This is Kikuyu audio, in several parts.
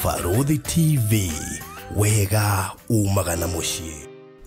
Barũthi TV, wega umaga na mũciĩ.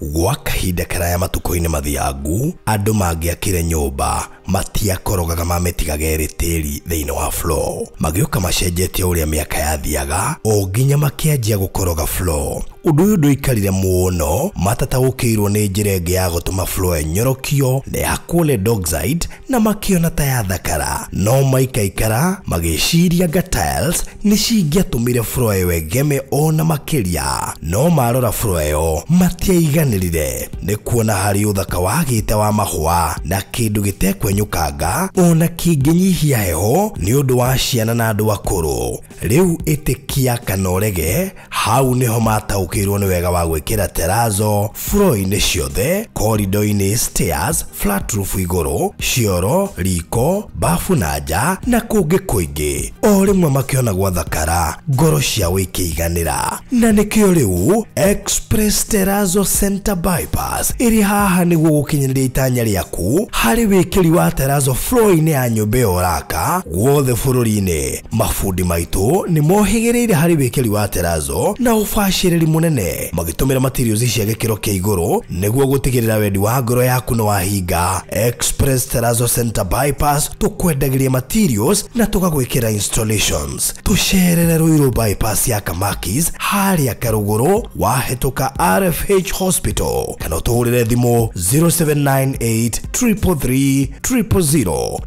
Gwa kahinda karaya matukũ-inĩ mathiangu, andũ mangĩakire nyũmba matiakorogaga mamĩtigaga ĩrĩ tĩri thĩinĩ wa floor. Magĩũka macenjetie ũrĩa mĩaka yathiaga o nginya makĩanjia gũkoroga floor. Ũndũ ũyũ ndũikarire mũno, matataũkĩirwo nĩ njĩra ĩngĩ ya gũtũma floor ĩnyorokio na ya lead oxide na makĩona ta yathakara. No maikaikara magĩciria anga tiles nĩ cingĩatũmire floor ĩyo ĩgeme ona makĩria. No marora floor ĩyo matiaiganĩrire nĩ kuona harĩ ũthaka wagĩte wa mahũa na kĩndũ gĩtekwenyũkanga ona kĩngĩnyihia heho nĩ ũndũ wa ciana na andũ akũrũ. Rĩu ĩtĩkia kana ũrege, hau nĩho mataũkĩirwo nĩ wega wa gwĩkĩra terrazzo floor-inĩ ciothe, corridor-inĩ, stairs, flat roof igũrũ, cioro, riko, bafu na nja na kũngĩ kũingĩ. O rĩmwe makĩona gwathakara, ngoro ciao ikĩiganĩra. Na nĩkĩo rĩu Express Terrazzo Center Bypass ĩrĩ haha nĩguo gũkinyanĩria itanya rĩaku harĩ wĩkĩri wa terrazzo floor-inĩ ya nyũmba ĩyo ũraka guothe bũrũri-inĩ. Mabundi maitũ nĩ mohĩgĩrĩire harĩ wĩkĩri wa terrazzo na ũbacĩrĩri mũnene, magĩtũmĩra materials cia gĩkĩro kĩa igũrũ nĩguo gũtigĩrĩra wendi wa ngoro yaku nĩ wahinga. Express Terrazzo Center Bypass tũkwendagĩria materials na tũgagwĩkĩra installations. Tũcerere Ruiru Bypass ya Kamakis harĩa Karũgũrũ wahĩtũka RFH Hospital, kana ũtũhũrĩre thimũ 0798 333 000.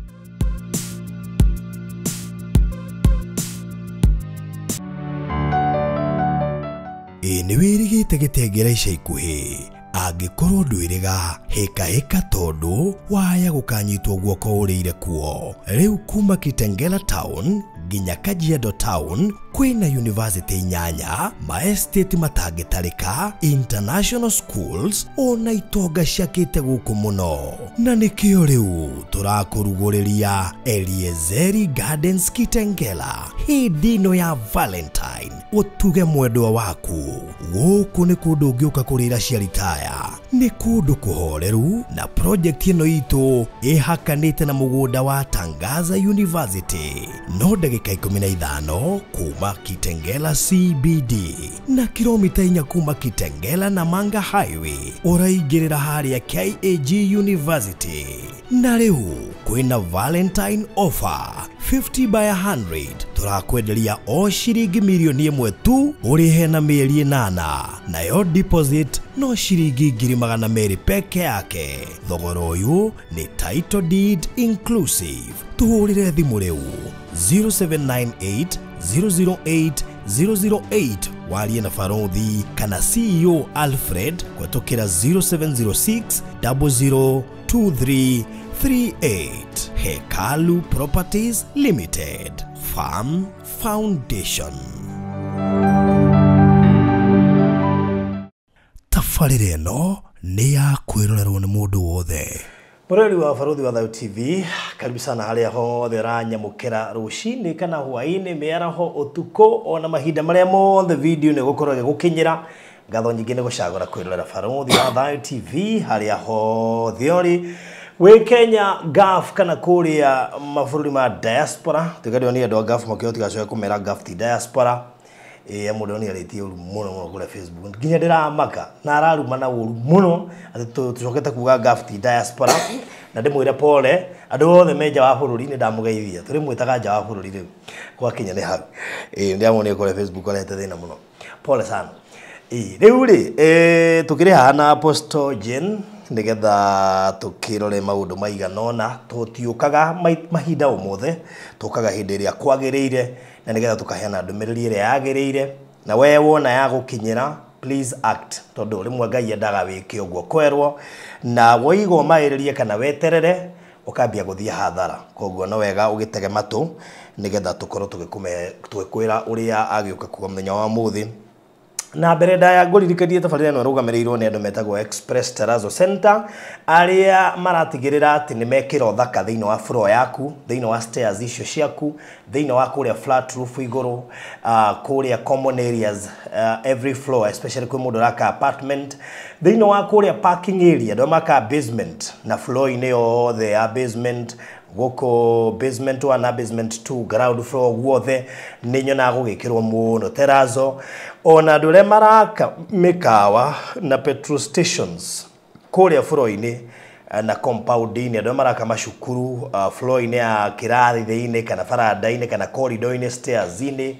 Ĩ nĩ wĩrĩgĩte gĩtengera ica ikuhĩ? Angĩkorwo ndwĩrĩga, hĩkahĩka tondũ waya gũkanyitwo guoko ũrĩire kuo. Rĩu kuma Kitengela Town nginya Kajiado Town kwĩna university 8, maestate matangĩtarĩka, international schools ona itonga ciakĩte gũkũ mũno. Na nĩkĩo rĩu tũrakũrugũrĩria Eliezeri Gardens Kitengela hĩndĩ ĩno ya Valentine. Ũtuge mwendwa waku. Gũkũ nĩ kũndũ ũngĩũka kũrĩra cia ritaya, nĩ kũndũ kũhoreru, na project ĩno itũ ĩhakanĩte na mũgũnda wa Tangaza University, no ndagĩka 15 kuma Kitengela CBD na kilomita 4 kuma Kitengela na Manga Highway ũraingĩrĩra harĩa KAG University. Na rĩu kwĩna Valentine offer 50 by 100 tũrakwenderia o ciringi mirioni 1 tu ũrĩhe na mĩeri 8, nayo deposit no ciringi 200,000 peke yake. Thogora ũyũ nĩ title deed inclusive. Tũhũrĩre thimũ rĩu 0798 008 008 warie na Barothi kana CEO Alfred kũhetũkĩra 0706 0023 38. Hekalu Properties Limited, Farm Foundation. Tabarĩra ĩno nĩ ya kwĩrorerwo nĩ mũndũ wothe. Mũrori wa Barũthi wa Thayũ TV, karibu sana harĩa hothe ũranyamũkĩra rũcinĩ kana hwaĩ-inĩ, mĩaraho, ũtukũ, ona mahinda marĩa mothe video nĩ gũkorwo ĩgĩgũkinyĩra. Ngatho nyingĩ nĩ gũcagũra kwĩrorera Barũthi wa Thayũ TV harĩa hothe ũrĩ, wĩ Kenya, Gulf kana kũrĩa mabũrũri ma diaspora. Tũgerio nĩ andũ a Gulf makĩo tigacoke kũmera Gulf ti diaspora. Ĩ mũndũ nĩ arĩtie ũru mũno mũno kũrĩa Facebook, nginya ndĩramaka na araruma na ũru mũno atĩ tũcokete kuga Gulf ti diaspora. Na ndĩmwĩre pole andũ othe me nja wa bũrũri, nĩ ndamũgeithia, tũrĩmwĩtaga nja wa bũrũri rĩu gwakinya nĩ hau. Ĩ ndĩramuonire kũrĩa Facebook arehete thĩna mũno, pole sana. Ĩ rĩu rĩ, tũkĩrĩ haha na Apostle Jane nĩgetha tũkĩrore maũndũ maigana ũna. Tũtiũkaga mahinda ũmũthĩ, tũkaga hĩndĩ ĩrĩa kwagĩrĩire na nĩgetha tũkaheana ndũmĩrĩri ĩrĩa yagĩrĩire, na we wona ya gũkinyĩra please act, tondũ rĩmwe Ngai endaga wĩke ũguo kwerwo, na woigwo maĩrĩrie kana weterere ũkambia gũthiĩ hathara. Koguo no wega ũgĩtege matũ nĩgetha tũkorwo tũgĩkwĩra ũrĩa agĩũka kuga mũthenya wa ũmũthĩ. Na mbere ndaya ngũririkanie tabarĩra ĩno ĩrũgamĩrĩirwo nĩ andũ metagwo Express Terrazzo Center, arĩa maratigĩrĩra atĩ nĩ mekĩra ũthaka thĩinĩ wa floor yaku, thĩinĩ wa stairs icio ciaku, thĩinĩ wa kũrĩa flat roof igũrũ, kũrĩa common areas, every floor, especially kwĩ mũndũ ũraka apartment, thĩinĩ wa kũrĩa parking area, andũ maka basement na floor-inĩ yothe ya basement, Gũkũ basement 1 na basement 2, ground floor guothe nĩ nyonaga gũgĩkĩrwo mũno terazo. Ona andũ arĩa maraka mĩkawa na petrol stations kũrĩa floor-inĩ na compound-inĩ, andũ arĩa maraka macukuru floor-inĩ ya kĩrathi thĩinĩ kana baranda-inĩ kana corridor-inĩ, stairs-inĩ,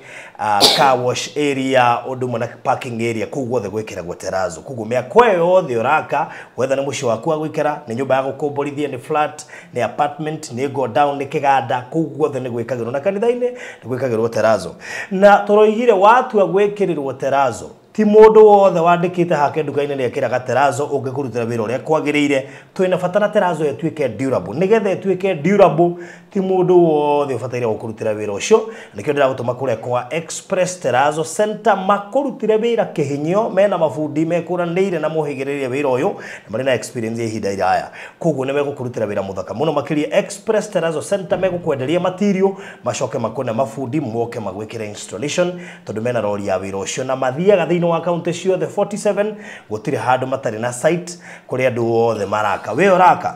car wash area, ũndũ ũmwe na parking area, kũu guothe gwĩkĩragwo terazo. Koguo mĩako ĩyo yothe ũraka, whether nĩ mũciĩ waku wa gũikara, nĩ nyũmba ya gũkomborithia, nĩ flat, nĩ apartment, nĩ go down, nĩ kĩganda, kũu guothe nĩ gwĩkagĩrwo, na kanitha-inĩ nĩ gwĩkagĩrwo terazo. Na tũroigire watua gwĩkĩrĩrwo terazo, ti mũndũ wothe wandĩkĩte hake nduka-inĩ nĩ ekĩraga terazo ũngĩkũrutĩra wĩra ũrĩa kwagĩrĩire. Twĩna bata na terazo ĩtuĩke durable. Nĩgetha ĩtuĩke durable, ti mũndũ wothe ũbataire gũkũrutĩra wĩra ũcio. Nĩkĩo ndĩragũtũma kũrĩa kwa Express Terazo Center makũrutĩre wĩra kĩhinyio, mena mabundi mekũranĩire na mohĩgĩrĩire wĩra ũyũ na marĩ na experience ya ihinda iraya. Koguo nĩ megũkũrutĩra wĩra mũthaka mũno makĩria. Express Terazo Center megũkwenderia material, macoke makũne mabundi moke magwĩkĩre installation, tondũ mena rori ya wĩra ũcio na mathiaga thĩinĩ wa kaunti ciothe 47, gũtirĩ handũ matarĩ na site kũrĩa andũ othe maraka. We ũraka,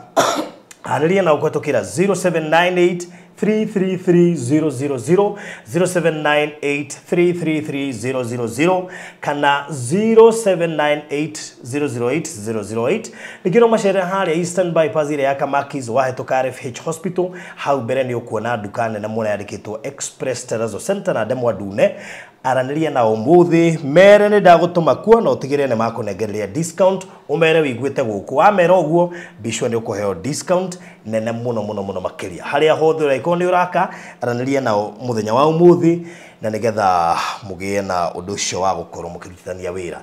arĩria na ũkũhetũkĩra 0798 333000, 0798333000 kana 0798008008. Ningĩ no macere harĩa Eastern Bypass ĩrĩa ya Kamakis, wahĩtũka RFH Hospital, hau mbere nĩ ũkuona nduka nene mũno yandĩkĩtwo Express Terazo Center na ndemwa ndune. Aranĩria na ũmũthĩ, mere nĩ ndagũtũma kuo na ũtigĩrĩre nĩ makũnengereria discount, ũmere wĩiguĩte gũkũ. Wamera ũguo, mbicua nĩ ũkũheo discount nene mũno mũno mũno makĩria. Harĩa hothe ũraikorwo nĩ ũraka, aranĩria nao mũthenya wa ũmũthĩ na nĩgetha mũgĩe na ũndũ ũcio wa gũkorwo mũkĩrutithania wĩra.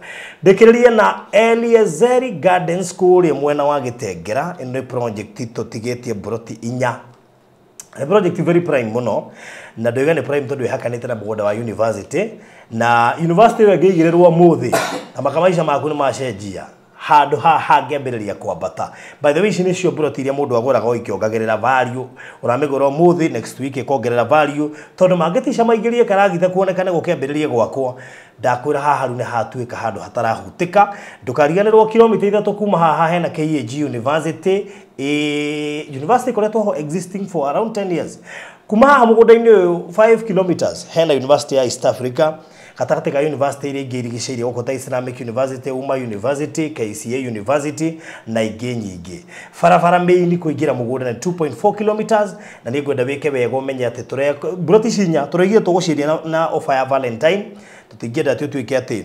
Ndĩkĩrĩrie na Eliezeri Gardens kũrĩa mwena wa Gĩtengera. Ĩno nĩ project tũtigĩtie mburoti 4. Nĩ project very prime mũno, na ndoiga nĩ prime tondũ ĩhakanĩte na mũgũnda wa university, na university ĩyo ĩngĩigĩrĩrwo ũmũthĩ na maka maica maku nĩ macenjia, handũ haha hangĩambĩrĩria kwambata. By the way, ici nĩcio mburoti iria mũndũ agũraga o ikĩongagĩrĩra value. Ũramĩgũra ũmũthĩ, next week ĩkongerera value, tondũ mangĩtica maingĩrie karagita kuonekane gũkĩambĩrĩrie gwakwo. Ndakwĩra haha rĩu nĩ hatuĩka handũ hatarahutĩka. Ndũkariganĩrwo kilomita 3 kuma haha hena KAG University. University ĩkoretwo ho existing for around 10 years. Kuma haha mũgũnda-inĩ ũyũ 5 kilometers hena University ya East Africa. Gatagatĩ ka university iria ingĩ irigicĩirie gũkũ ta Islamic University, Umma University, KCA University na ingĩ nyingĩ. Barabara main kũingĩra mũgũnda nĩ 2.4 kilometers, na nĩ ngwenda wĩke wega ũmenye atĩ tũre mburoti ici 4 tũraigire tũgũciendia na offer ya Valentine. Tũtingĩenda atĩ ũtuĩke atĩ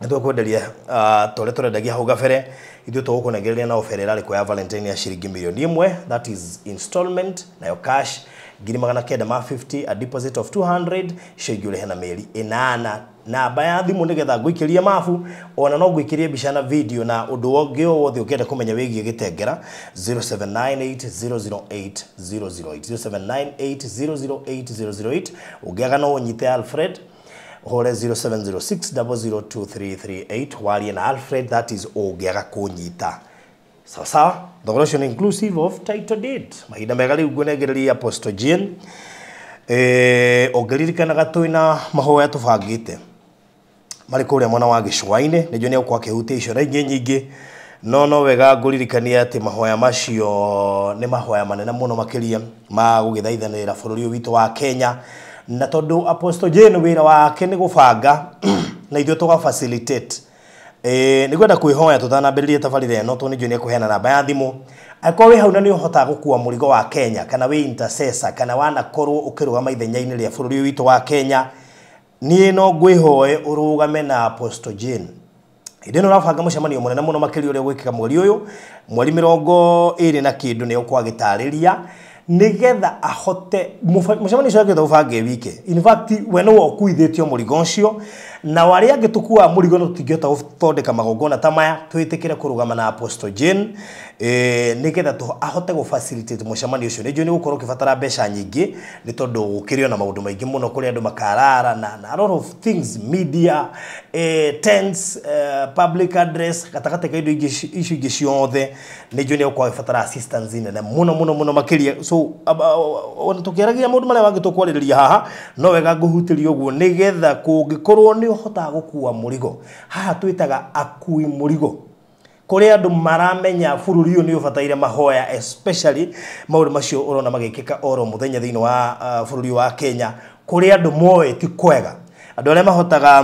nĩ tũkwenderia ta ũrĩa tũrendagia hau gabere, ithuĩ tũgũkũnengereria na offer ĩrarĩ kwa ya Valentine ya ciringi mirioni 1, that is installment, nayo cash ngiri magana kenda ma 50, a deposit of 200, icio ingĩ ũrĩhe na mĩeri 8. Namba ya thimũ nĩgetha ngũikĩrie mabu, ona no ngũikĩrie mbica na video na ũndũ ũngĩ o wothe ũngĩenda kũmenya wĩgiĩ Gĩtengera, 0798008008, 0798008008. Ũngĩaga no ũnyite Alfred, ũhũre 0706002338, warie na Alfred, that is ũngĩaga kũnyita. Sawa sawa, thogora ũcio nĩ inclusive of title deed. Mahinda mega rĩu ngũnengereria Apostle Jane. Ũngĩririkanaga twĩna mahoya tũbangĩte marĩ kũrĩa mwena wa Gĩcũa-inĩ, nĩnjũĩ nĩ egũkorwo akĩhutia icio na ingĩ nyingĩ, no wega ngũririkania atĩ mahoya macio nĩ mahoya manene mũno makĩria ma gũgĩthaithanĩrĩra bũrũri ũyũ witũ wa Kenya. Na tondũ Apostle Jane wĩra wake nĩ gũbanga na ithuĩ tũga facilitate, nĩngwenda kwĩhoya tũtanambĩrĩria tabarĩra ĩno, tondũ nĩnjũĩ nĩ ekũheana namba ya thimũ. Angĩkorwo wĩ hau na nĩ ũhotaga gũkua mũrigo wa Kenya, kana wĩ intercessor, kana wanakorwo ũkĩrũgama ithenya-inĩ rĩa bũrũri ũyũ witũ wa Kenya, niĩ no ngwĩhoe ũrũgame na Apostle Jane. Hĩndĩ ĩno ũrabanga mũcemanio mũnene mũno makĩria ũrĩa ũgwĩkĩka mweri ũyũ, mweri 20 na kĩndũ nĩ ũgũkorwo agĩtarĩria, nĩgetha ahote mũcemanio ũcio angĩhota gũbanga wike. In fact, we nĩwe ũkuithĩtio mũrigo ũcio, na arĩa angĩ tũkuaga mũrigo no tũtingĩhota gũthondeka magongona ta maya, twĩtĩkĩre kũrũgama na Apostle Jane, nĩgetha ahote gũ facilitate mũcemanio ũcio. Nĩnjũĩ nĩ ũgũkorwo ũkĩbatara mbeca nyingĩ, nĩ tondũ gũkĩrĩ ona maũndũ maingĩ mũno kũrĩa andũ makarara na a lot of things, media, tents, public address, gatagatĩ ka indo icio ingĩ ciothe, nĩnjũĩ nĩ ũgũkorwo ũgĩbatara assistance nene mũno mũno mũno makĩria. So ona tũkĩaragia maũndũ marĩa mangĩ tũkwarĩrĩria haha, no wega ngũhutĩrie ũguo nĩgetha kũngĩkorwo nĩ ũhotaga gũkua mũrigo. Haha twĩtaga akui mũrigo. Kũrĩ andũ maramenya bũrũri ũyũ nĩ ũbataire mahoya, especially maũndũ macio ũrona magĩkĩka oro mũthenya thĩinĩ wa bũrũri wa Kenya. Kũrĩ andũ moĩ ti kwega, andũ arĩa mahotaga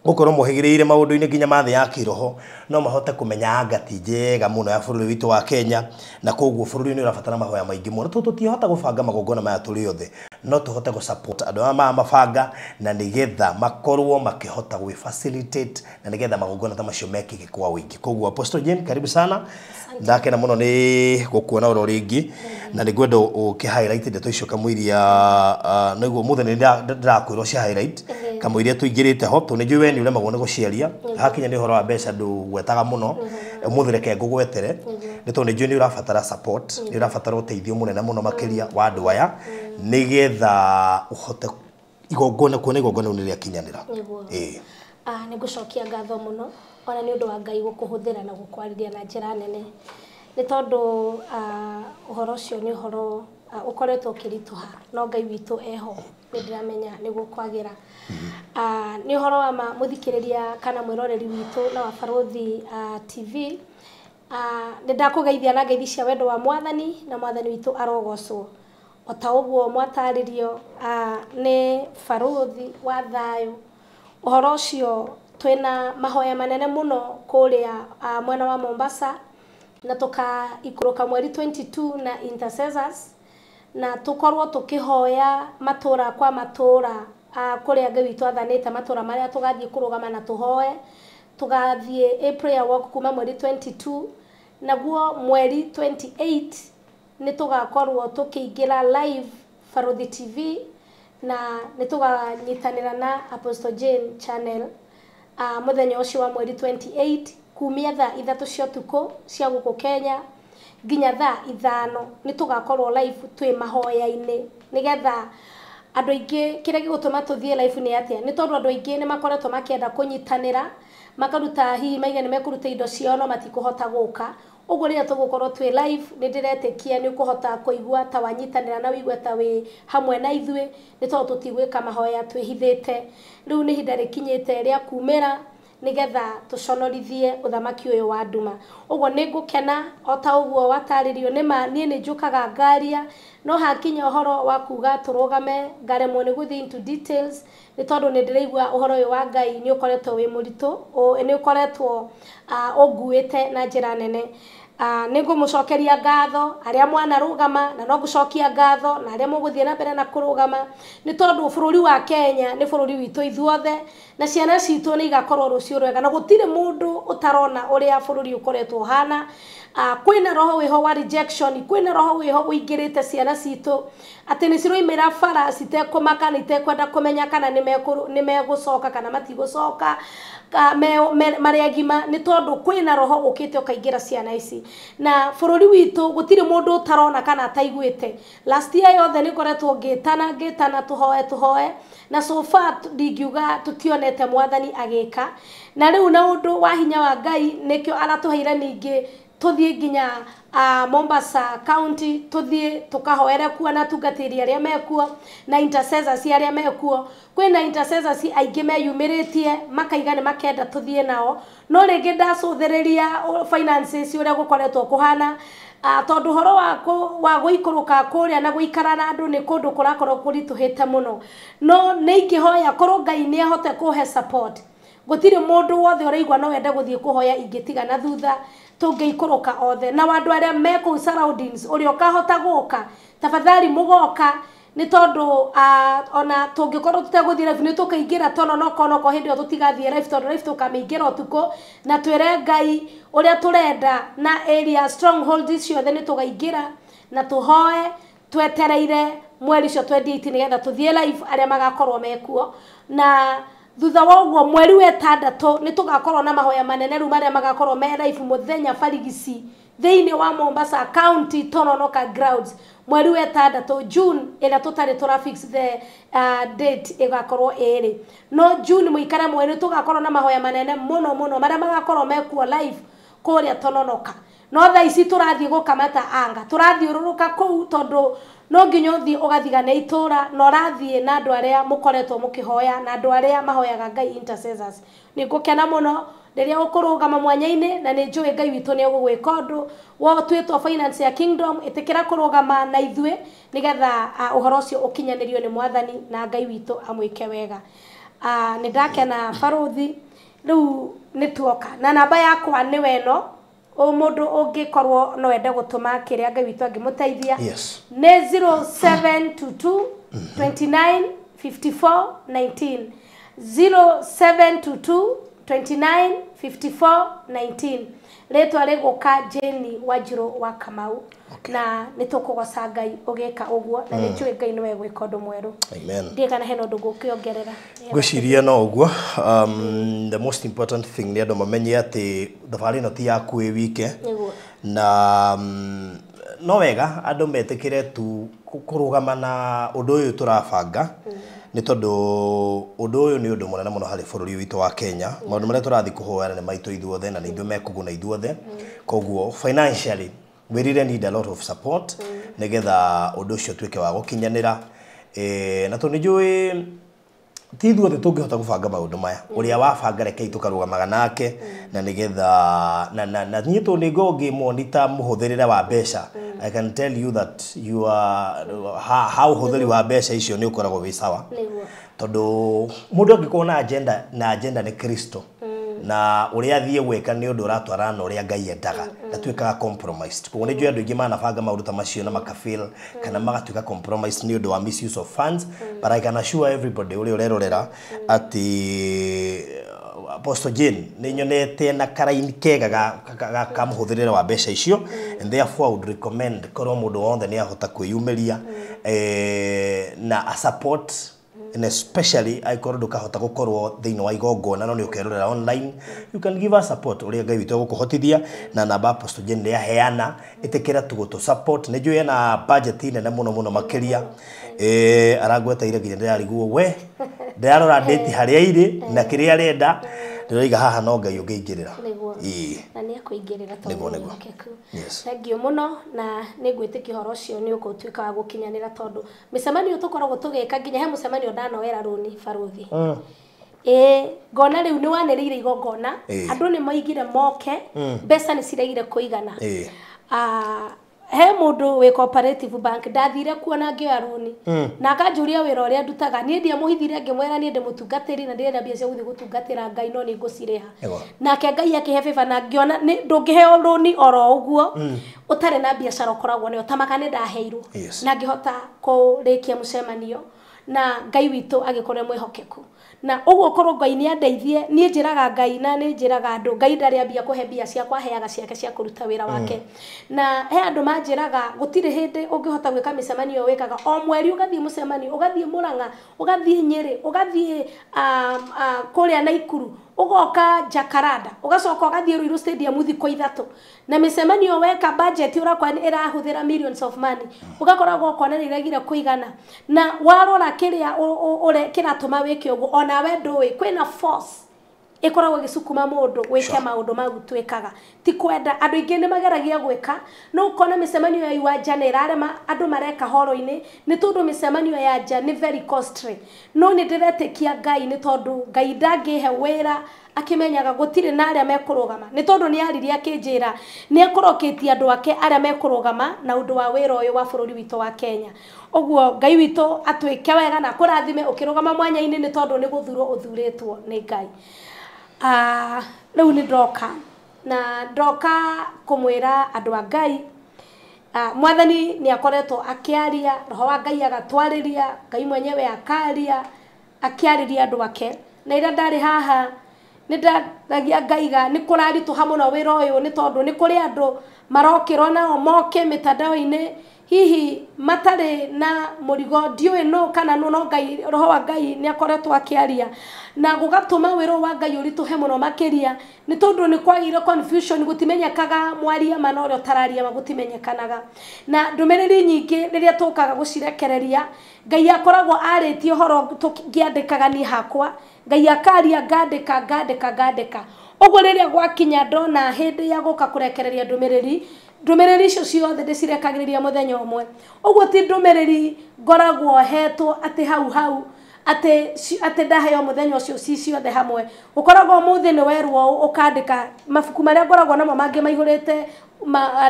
gũkorwo mohĩgĩrĩire maũndũ-inĩ nginya ma thĩ ya kĩroho no mahote kũmenya anga ti njega mũno ya bũrũri witũ wa Kenya, na koguo bũrũri nĩ ũrabatara mahoya maingĩ mũno. Tũtihota gũbanga magongona maya tũrĩ othe, no tũhote gũ support andũ aya mabanga na nĩgetha makorwo makĩhota gwĩ facilitate na nĩgetha magongona ta macio mekĩke kwa ũingĩ. Koguo Apostle Jane, karibu sana. Ndakena mũno nĩ gũkuona oro rĩngĩ na nĩ ngwenda ũkĩ highlight ndeto icio kamũiria nĩguo mũthenya ndĩrakwĩrwo cia highlight kamũiria tũingĩrĩte ho, tondũ nĩ njũĩ we nĩ ũremagwo nĩ gũciaria hakinya nĩ ũhoro wa mbeca ndũgwetaga mũno. Ũmũthĩ reke ngũgwetere nĩ tondũ nĩ njũĩ nĩ ũrabatara support, nĩ ũrabatara ũteithio mũnene mũno makĩria wa andũ aya nĩgetha ũhote igongona kuona igongona rĩu nĩ rĩakinyanĩra. Ĩĩ, nĩ ngũcokia ngatho mũno ona nĩ ũndũ wa Ngai gũkũhũthĩra na gũkwarĩria na njĩra nene, nĩ tondũ ũhoro ũcio nĩ ũhoro ũkoretwo ũkĩritũha, no Ngai witũ eho, nĩ ndĩramenya nĩ gũkwagĩra. Nĩ ũhoro wa ma mũthikĩrĩria kana mwĩroreri witũ na wa Barũthi TV, nĩ ndakũgeithia na ngeithi cia wendo wa Mwathani, na Mwathani witũ arogocwo. O ta ũguo mwatarĩrio nĩ Barũthi wa thayũ, ũhoro ũcio twĩna mahoya manene mũno kũrĩa mwena wa Mombasa, na tũkaikũrũka mweri 22 na intercessors, na tũkorwo tũkĩhoya matũra kwa matũra kũrĩa Ngai witũ athanĩte, matũra marĩa tũgathiĩ kũrũgama na tũhoe. Tũgathiĩ a prayer walk kuma mweri 22, naguo mweri 28 nĩ tũgakorwo tũkĩingĩra live Barũthi TV, na nĩ tũganyitanĩra na Apostle Jane channel mũthenya ũcio wa mweri 28 kumia thaa 3 cia ũtukũ cia gũkũ Kenya nginya thaa 5 nĩ tũgakorwo live twĩ mahoya-inĩ, nĩgetha andũ aingĩ, kĩrĩa gĩgũtũma tũthiĩ live nĩ atĩa? Nĩ tondũ andũ aingĩ nĩ makoretwo makĩenda kũnyitanĩra, makaruta hihi maiga nĩ mekũruta indo ciao no matikũhota gũka. Ũguo rĩrĩa tũgũkorwo twĩ live nĩ ndĩretĩkia nĩ ũkũhota kũigua ta wanyitanĩra na ũigue ta wĩ hamwe na ithuĩ, nĩ tondũ tũtigwĩka mahoya twĩhithĩte. Rĩu nĩ ihinda rĩkinyĩte rĩa kumĩra nĩgetha tũconorithie ũthamaki ũyũ wa nduma. Ũguo nĩ ngũkena o ta ũguo watarĩrio, nĩ ma niĩ nĩ njũkaga ngaria, no hakinya ũhoro wa kuga tũrũgame ngaremwo nĩ gũthiĩ into details, nĩ tondũ nĩ ndĩraigua ũhoro ũyũ wa Ngai nĩ ũkoretwo wĩ mũritũ, nĩ ũkoretwo ũnguĩte na njĩra nene. Nĩ ngũmũcokeria ngatho arĩa mwanarũgama, na no ngũcokia ngatho na arĩa mũgũthiĩ na mbere na kũrũgama, nĩ tondũ bũrũri wa Kenya nĩ bũrũri witũ ithuothe, na ciana citũ nĩ igakorwo rũciũ rwega, na gũtirĩ mũndũ ũtarona ũrĩa bũrũri ũkoretwo ũhana. Kwĩna roho wĩho wa rejection, kwĩna roho wĩho ũingĩrĩte ciana citũ atĩ nĩ ciroimĩra bara citekũmaka, nĩ itekwenda kũmenya kana nĩ megũcoka kana matigũcoka marĩ agima, nĩ tondũ kwĩna roho ũkĩte ũkaingĩra ciana ici. Na bũrũri witũ gũtirĩ mũndũ ũtarona kana ataiguĩte. Last year yothe nĩ ngoretwo ngĩtana tũhoe tũhoe, na so far ndingiuga tũtionete Mwathani agĩka. Na rĩu na ũndũ wa hinya wa Ngai nĩkĩo aratũheire ningĩ tũthiĩ nginya Mombasa County, tũthiĩ tũkahoere kuo na atungatĩri arĩa mekuo na intercessors arĩa mekuo. Kwĩna intercessors aingĩ meyumĩrĩtie makaiga nĩ makenda tũthiĩ nao, no rĩngĩ ndacũthĩrĩria finances ũrĩa gũkoretwo kũhana, tondũ ũhoro wa gũikũrũka kũrĩa na gũikara na andũ nĩ kũndũ kũrakorwo kũritũhĩte mũno. No nĩ ingĩhoya korwo Ngai nĩ ahote kũhe support, gũtirĩ mũndũ wothe ũraigua no wende gũthiĩ kũhoya ingĩtiga na thutha, tũngĩikũrũka othe. Na andũ arĩa me kũu surroundings, ũrĩa ũkahota gũka tafadhali mũgoka, nĩ tondũ ona tũngĩkorwo tũtegũthiĩ live nĩ tũkaingĩra Tononoka, onokorwo hĩndĩ ĩyo tũtigathiĩ live, tondũ live tũkamĩingĩra ũtukũ, na twĩre Ngai ũrĩa tũrenda na area stronghold ciothe nĩ tũkaingĩra na tũhoe twetereire mweri ũcio 28 nĩgetha tũthiĩ live arĩa magakorwo mekuo. Na thutha wa ũguo mweri wa 6 nĩ tũgakorwo na mahoya manene rĩu marĩa magakorwo me live mũthenya barigici thĩinĩ wa Mombasa County Tononoka grounds mweri wa 6 June, ĩrĩa tũtarĩ tũra fix the date ĩgakorwo ĩrĩ no June, mũikare mweri tũgakorwo na mahoya manene mũno mũno marĩa magakorwo mekuo live kũrĩa Tononoka. No thaa ici tũrathiĩ gũkamata anga, tũrathiũrũrũka kũu tondũ no nginya ũthiĩ ũgathigane itũra na ũrathiĩ na andũ arĩa mũkoretwo mũkĩhoya na andũ arĩa mahoyaga Ngai intercessors. Nĩ ngũkena mũno rĩrĩa ũkũrũgama mwanya-inĩ na nĩ njũĩ Ngai witũ nĩ egũgwĩka ũndũ. Wotwĩtwo finance ya kingdom, ĩtĩkĩra kũrũgama na ithuĩ nĩgetha ũhoro ũcio ũkinyanĩrio nĩ Mwathani na Ngai witũ amwĩke wega. Nĩ ndakena barũthi, rĩu nĩ tuoka na namba yakwa nĩ weno o mũndũ ũngĩkorwo no ende gũtũma kĩrĩa Ngai witũ angĩmũteithia. Yes. Nĩ 0722 29 54 19, 0722 29 54 19. Rĩtwa rĩgũka Jane Wanjirũ wa Kamau. Okay. Na nĩ tũkũgoca Ngai ũgĩka ũguo na nĩ njũĩ Ngai nĩwe gwĩka ũndũ mwerũ. Amen. Ndiĩ kana hena ũndũ ngũkĩongerera. Ngwĩciria no ũguo. The most important thing nĩ andũ mamenye atĩ thabarĩ ĩno ti yaku wĩ wike. Nĩguo. Na no wega andũ metĩkĩre tu kũrũgama na ũndũ ũyũ tũrabanga, nĩ tondũ ũndũ ũyũ nĩ ũndũ mũnene mũno harĩ bũrũri witũ wa Kenya. Maũndũ marĩa tũrathiĩ kũhoera nĩ maitũ ithuothe na nĩ ithuĩ mekũguna ithuothe. Koguo financially we really need a lot of support nĩgetha ũndũ ũcio ũtuĩke wa gũkinyanĩra. Na tondũ nĩ njũĩ ti ithuothe tũngĩhota gũbanga maũndũ maya, ũrĩa wabanga rekei tũkarũgamaga nake na nĩgetha na niĩ tondũ nĩ ngoragwo ngĩmonita mũhũthĩrĩre wa mbeca, I can tell you that you are ha ũhũthĩri wa mbeca icio nĩ ũkoragwo wĩ sawa. Nĩguo. Tondũ mũndũ angĩkorwo na agenda, na agenda nĩ Kristo, na ũrĩa athiĩ gwĩka nĩ ũndũ ũratwarana na ũrĩa Ngai endaga, ndatuĩkaga compromised. Koguo nĩ njũĩ andũ aingĩ manabanga maũndũ ta macio na makafail kana magatuĩka compromised nĩ ũndũ wa misuse of funds, but I can assure everybody ũrĩa ũrerorera atĩ Apostle Jane nĩ nyonete na karaini kega ga mũhũthĩrĩre wa mbeca icio, and therefore I would recommend korwo mũndũ wothe nĩ ahota kwĩyumĩria na a support, and especially angĩkorwo ndũkahota gũkorwo thĩinĩ wa igongona no nĩ ũkerorera online, you can give us support ũrĩa Ngai witũ egũkũhotithia. Na namba Apostle Jane nĩ aheana, ĩtĩkĩra tu gũtũ support. Nĩ njũĩ ena budget nene mũno mũno makĩria, arangweteire nginya ndĩrarigwo we ndĩrarora date harĩa irĩ na kĩrĩa arenda, ndĩroiga haha no Ngai ũngĩingĩrĩra. Nĩguo. Ĩĩ. Na nĩ ekũingĩrĩra tondũ Nĩguo, nĩ nĩguo. mwĩhokeku. Yes. Thank you mũno, na nĩ ngwĩtĩkia ũhoro ũcio nĩ ũgũtuĩka wa gũkinyanĩra tondũ mĩcemanio tũkoragwo tũgĩka nginya he mũcemanio ndanoera rũni barũthi. Ĩĩ, ngona rĩu nĩ wanĩrĩire igongona, andũ nĩ maigire moke, mbeca nĩ ciregire kũigana. He mũndũ wĩ cooperative bank ndathire kuona ngĩoya rũni na akanjũria wĩra ũrĩa ndutaga. Niĩ ndiamũhithire, ngĩmwĩra niĩ ndĩ mũtungatĩri na ndĩrenda mbia cia gũthiĩ gũtungatĩra Ngai no nĩ ngũcirĩha. Nĩguo. Nake Ngai akĩhe favor na ngĩona ndũngĩheo rũni oro ũguo ũtarĩ na biacara ũkoragwo nayo, ta maka nĩ ndaheirwo. Yes. Na ngĩhota kũrĩkia mũcemanio na Ngai witũ agĩkorwo mwĩhokeku. Na ũguo korwo Ngai nĩ andeithie, niĩ njĩraga Ngai na nĩ njĩraga andũ Ngai ndarĩ ambia kũhe mbia ciakwa, aheaga ciake cia kũruta wĩra wake. Na he andũ manjĩraga gũtirĩ hĩndĩ ũngĩhota gwĩka mĩcemanio wĩkaga o mweri, ũgathiĩ mũcemanio, ũgathiĩ Mũrang'a, ũgathiĩ Nyĩrĩ, ũgathiĩ kũrĩa Naikuru, ũgoka Jacaranda, ũgacoka ũgathiĩ Ruiru Stadium thikũ 3, na mĩcemanio weka budget ũrakora nĩ ĩrahũthĩra millions of money, ũgakoragwo ũkona nĩ iregire kũigana. Na warora kĩrĩa kĩratũma wĩke ũguo onawe ndũĩ, kwĩna force ĩkoragwo ĩgĩcukuma mũndũ gwĩka Sure. maũndũ mau twĩkaga ti kwenda. Andũ aingĩ nĩ mageragia gwĩka no ũkona mĩcemanio ya iwanja nĩ ĩrarema, andũ mareka horo-inĩ nĩ tondũ mĩcemanio ya nja nĩ very costly. No nĩ ndĩretĩkia Ngai nĩ tondũ Ngai ndangĩhe wĩra akĩmenyaga gũtirĩ na arĩa mekũrũgama, nĩ tondũ nĩ aririe akĩnjĩra nĩ ekũrokĩtie andũ ake arĩa mekũrũgama na ũndũ wa wĩra ũyũ wa bũrũri witũ wa Kenya. Ũguo Ngai witũ atwĩke wega na akũrathime ũkĩrũgama mwanya-inĩ nĩ tondũ nĩ gũthurwo ũthurĩtwo nĩ Ngai. Rĩu nĩ ndoka na ndoka kũmwĩra andũ a Ngai, Mwathani nĩ akoretwo akĩaria, roho wa Ngai agatwarĩria, Ngai mwenyewe akaria, akĩarĩria andũ ake. Na ira ndarĩ haha nĩ ndaragia ngaiga nĩ kũraritũha mũno wĩra ũyũ nĩ tondũ nĩ kũrĩ andũ marokĩrwo nao moke mĩtandao-inĩ hihi matarĩ na mũrigo, ndiũĩ nũ kana nũ, no Ngai, roho wa Ngai nĩ akoretwo akĩaria na gũgatũma wĩra wa Ngai ũritũhe mũno makĩria nĩ tondũ nĩ kwagĩire confusion, gũtimenyekaga mwaria ma na ũrĩa ũtararia ma gũtimenyekanaga. Na ndũmĩrĩri nyingĩ rĩrĩa tũkaga gũcirekereria, Ngai akoragwo arĩtie ũhoro tũngĩandĩkaga niĩ hakwa, Ngai akaria ngandĩka ngandĩka ngandĩka. Ũguo rĩrĩa gwakinya ndona hĩndĩ ya gũka kũrekereria ndũmĩrĩri, ndũmĩrĩri icio ciothe ndĩcirekagĩrĩria mũthenya ũmwe. Ũguo ti ndũmĩrĩri ngoragwo hetwo atĩ hau hau atĩ ndaheo mũthenya ũcio ci ciothe hamwe. Ũkoragwo ũmũthĩ nĩ werwo ũkandĩka mabuku marĩa ngoragwo namo mangĩ maihũrĩte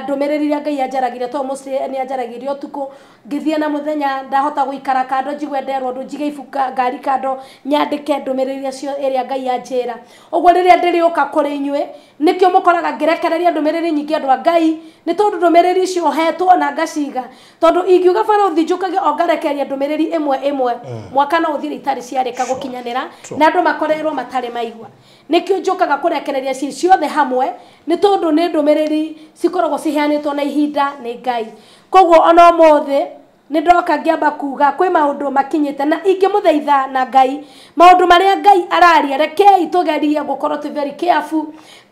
ndũmĩrĩri iria Ngai anjaragirie, tondũ mostly nĩ anjaragĩria ũtukũ, ngĩthiĩ na mũthenya ndahota gũikara kando njigue nderwo ũndũ, njige ibuku ngari kando nyandĩke ndũmĩrĩri iria ĩrĩa Ngai anjĩra. Ũguo rĩrĩa ndĩrĩũka kũrĩ inyuĩ nĩkĩo mũkoraga ngĩrekereria ndũmĩrĩri nyingĩ andũ a Ngai, nĩ tondũ ndũmĩrĩri icio hetwo na ngaciga, tondũ ingiuga barũthi njũkage o ngarekereria ndũmĩrĩri ĩmwe ĩmwe, mwaka no ũthire itarĩ ciarĩka gũkinyanĩra na andũ makorerwo matarĩ maigua. Nĩkĩo njũkaga kũrekereria ci ciothe hamwe, nĩ tondũ nĩ ndũmĩrĩri cikoragwo ciheanĩtwo na ihinda nĩ Ngai. Koguo ona ũmũthĩ nĩ ndoka ngĩamba kuga kwĩ maũndũ makinyĩte, na ingĩmũthaitha na Ngai maũndũ marĩa Ngai araria, rekei tũgerie gũkorwo twĩ very careful.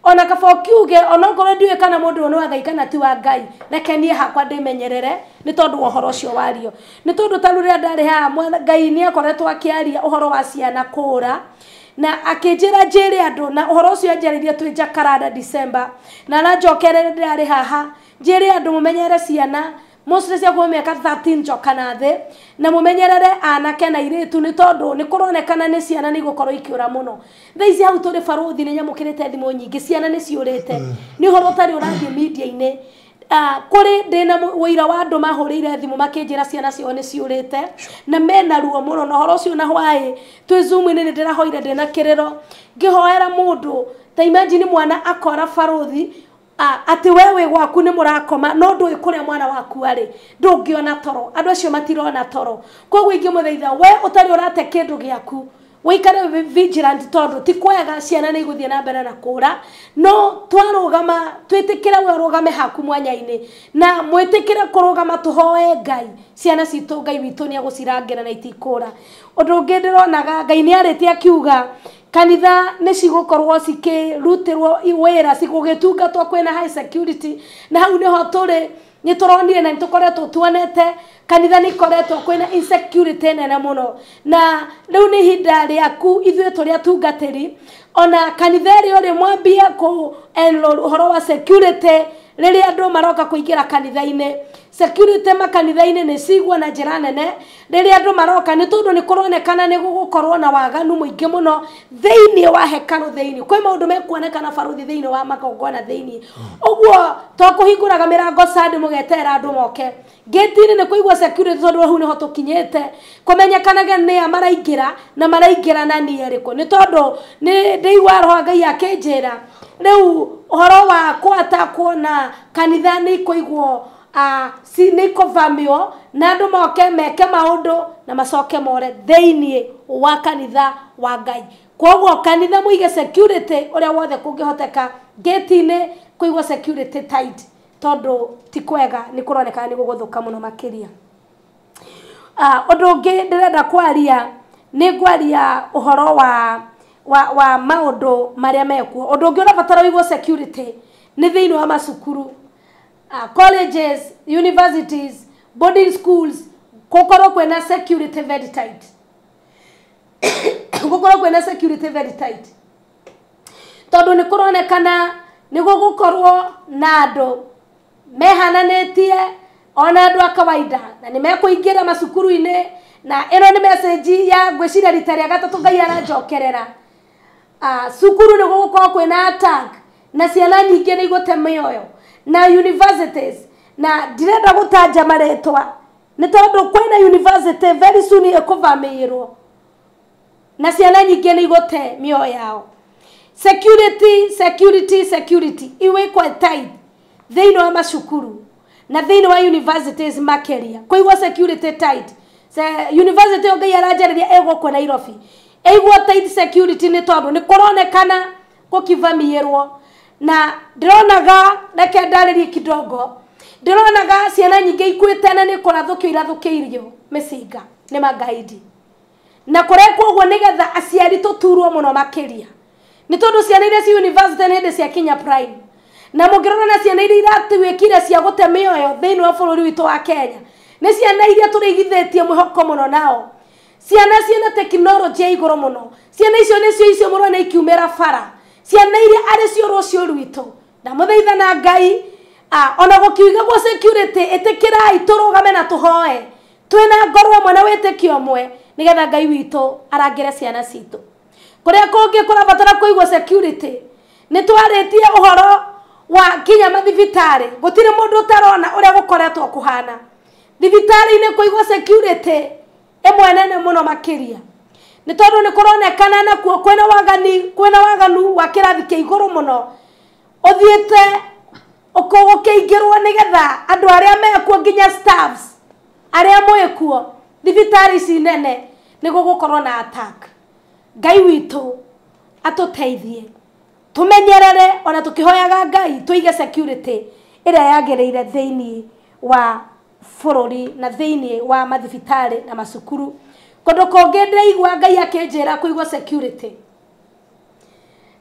Ona kaba ũkiuge onokorwo ndiũĩ kana mũndũ ũyũ nĩ wa Ngai kana ti wa Ngai, reke niĩ hakwa ndĩmenyerere nĩ tondũ wa ũhoro ũcio wario. Nĩ tondũ ta rĩu rĩrĩa ndarĩ haha, Ngai nĩ akoretwo akĩaria ũhoro wa ciana kũũra, na akĩnjĩra njĩre andũ, na ũhoro ũcio anjarĩirie twĩ Jacaranda December, na aranjokerera ndĩrarĩ haha njĩre andũ mũmenyere ciana mostly cia kuma mĩaka 13 njoka na thĩ, na mũmenyerere anake na airĩtu, nĩ tondũ nĩ kũronekana nĩ ciana nĩ igũkorwo ikĩũra mũno. Thaa ici hau tũrĩ barũthi nĩ nyamũkĩrĩte thimũ nyingĩ, ciana nĩ ciũrĩte, nĩ ũhoro ũtarĩ ũrathiĩ media-inĩ. Kũrĩ ndĩna ũira wa andũ mahũrĩire thimũ makĩnjĩra ciana ciao nĩ ciũrĩte na mena ruo mũno, na ũhoro ũcio na hwaĩ twĩ Zoom-inĩ nĩ ndĩrahoire ndĩna kĩrĩro ngĩhoera mũndũ. Ta imagine mwana akora barũthi atĩ we wĩ gwaku nĩ mũrakoma no ndũĩ kũrĩa mwana waku arĩ, ndũngĩona toro, andũ acio matirona toro. Koguo ingĩmũthaitha we ũtarĩ ũrate kĩndũ gĩaku wĩikare wĩ vigilant, tondũ ti kwega ciana nĩ igũthiĩ na mbere na kũũra. No twarũgama twĩtĩkĩre we ũrũgame haku mwanya-inĩ, na mwĩtĩkĩre kũrũgama tũhoe Ngai ciana citũ, Ngai witũ nĩ egũcirangĩra na itikũũra. Ũndũ ũngĩ ndĩronaga Ngai nĩ arĩtie akiuga kanitha nĩ cigũkorwo cikĩrutĩrwo wĩra, cigũgĩtungatwo kwĩna high security, na hau nĩho tũrĩ. Nĩ tũronire na nĩ tũkoretwo tuonete kanitha nĩ ikoretwo kwĩna insecurity nene mũno, na rĩu nĩ ihinda rĩaku ithuĩ tũrĩ atungatĩri, ona kanitha ĩrĩa ũrĩ mwambie kũ enroll ũhoro wa security rĩrĩa andũ maroka kũingĩra kanitha-inĩ. Security makanitha-inĩ nĩ cigwo na njĩra nene rĩrĩa andũ maroka, nĩ tondũ nĩ kũronekana nĩ gũgũkorwo na waganu mũingĩ mũno thĩinĩ wa hekarũ thĩinĩ. Kwĩ maũndũ mekuonekana barũthi thĩinĩ wa magongona thĩinĩ. Ũguo to kũhingũraga mĩrango Sunday mũgeterera andũ moke gate-inĩ, nĩ kũigua security, tondũ hau nĩho tũkinyĩte kũmenyekanage nĩa maraingĩra na maraingĩra na nĩ erĩkũ, nĩ tondũ nĩ ndĩigua roho wa Ngai akĩnjĩra rĩu ũhoro wa kũatakwo na kanitha nĩ ikũigwo nĩ ikũvamio na andũ moke meke maũndũ na macoke more thĩinĩ wa kanitha wa Ngai. Koguo kanitha mũige security ũrĩa wothe kũngĩhoteka, gate-inĩ kũigwo security tight, tondũ ti kwega, nĩ kũronekana nĩ gũgũthũka mũno makĩria. Ũndũ ũngĩ ndĩrenda kwaria nĩ ngwaria ũhoro wa maũndũ marĩa mekuo. Ũndũ ũngĩ ũrabatara ũigwo security nĩ thĩinĩ wa macukuru, colleges, universities, boarding schools, gũkorwo kwĩna security very tight. Gũkorwo kwĩna security very tight, tondũ nĩ kũronekana nĩ gũgũkorwo na andũ mehananĩtie ona andũ a kawaida, na nĩ mekũingĩra macukuru-inĩ. Na ĩno nĩ message ya ngwĩciria rita rĩa gatatũ Ngai aranjokerera. Cukuru nĩ gũgũkorwo kwĩna attack na ciana nyingĩ nĩ igũte mĩoyo, na universities, na ndirenda gũtanja marĩtwa nĩ tondũ kwĩna university very soon ĩkũvamĩirwo na ciana nyingĩ nĩ igũte mĩoyo yao. Security, security, security iwĩkwo tight thĩinĩ wa macukuru na thĩinĩ wa universities makĩria, kũigwo security tight. University ĩyo Ngai aranjarĩria ĩgũkũ Nairobi ĩigwo tight security, nĩ tondũ nĩ kũronekana gũkivamiĩrwo. Na ndĩronaga, reke ndarĩrie kidogo, ndĩronaga ciana nyingĩ ikuĩte na nĩ kũrathũkio irathũkĩirio mĩcinga nĩ magaidi, na kũrekwo ũguo nĩgetha aciari tũturwo mũno makĩria, nĩ tondũ ciana iria ci university nĩ hĩndĩ ciakinya prime, na mũngĩrora na ciana iria iratuĩkire cia gũte mĩoyo thĩinĩ wa bũrũri witũ wa Kenya nĩ ciana iria tũrĩigithĩtie mwĩhoko mũno nao, ciana ciĩna tekinoronjĩ ya igũrũ mũno. Ciana icio nĩcio icio mũrona ikiumĩra bara, Ciana iria arĩ cio rũciũ rwitũ. Ndamũthaitha na Ngai, ona gũkiugagwo security, ĩtĩkĩrai tũrũgame na tũhoe twĩna ngoro ĩmwe na wĩtĩkio ũmwe, nĩgetha Ngai witũ arangĩre ciana citũ. Kũrĩa kũngĩ kũrabatara kũigwo security, nĩ twarĩtie ũhoro wa nginya mathibitarĩ. Gũtirĩ mũndũ ũtarona ũrĩa gũkoretwo kũhana thibitarĩ-inĩ. Kũigwo security ĩmwe nene mũno makĩria, nĩ tondũ nĩ kũronekana nakuo kwĩna wagani, kwĩna waganu wa kĩrathi kĩa igũrũ mũno ũthiĩte gũkĩingĩrwo, nĩgetha andũ arĩa mekuo, nginya staffs arĩa mwĩkuo thibitarĩ ici nene, nĩ gũgũkorwo na attack. Ngai witũ atũteithie, tũmenyerere ona tũkĩhoyaga Ngai tũige security ĩrĩa yagĩrĩire thĩinĩ wa bũrũri na thĩinĩ wa mathibitarĩ na macukuru. Kũndũ kũngĩ ndĩraigua Ngai akĩnjĩra kũigwo security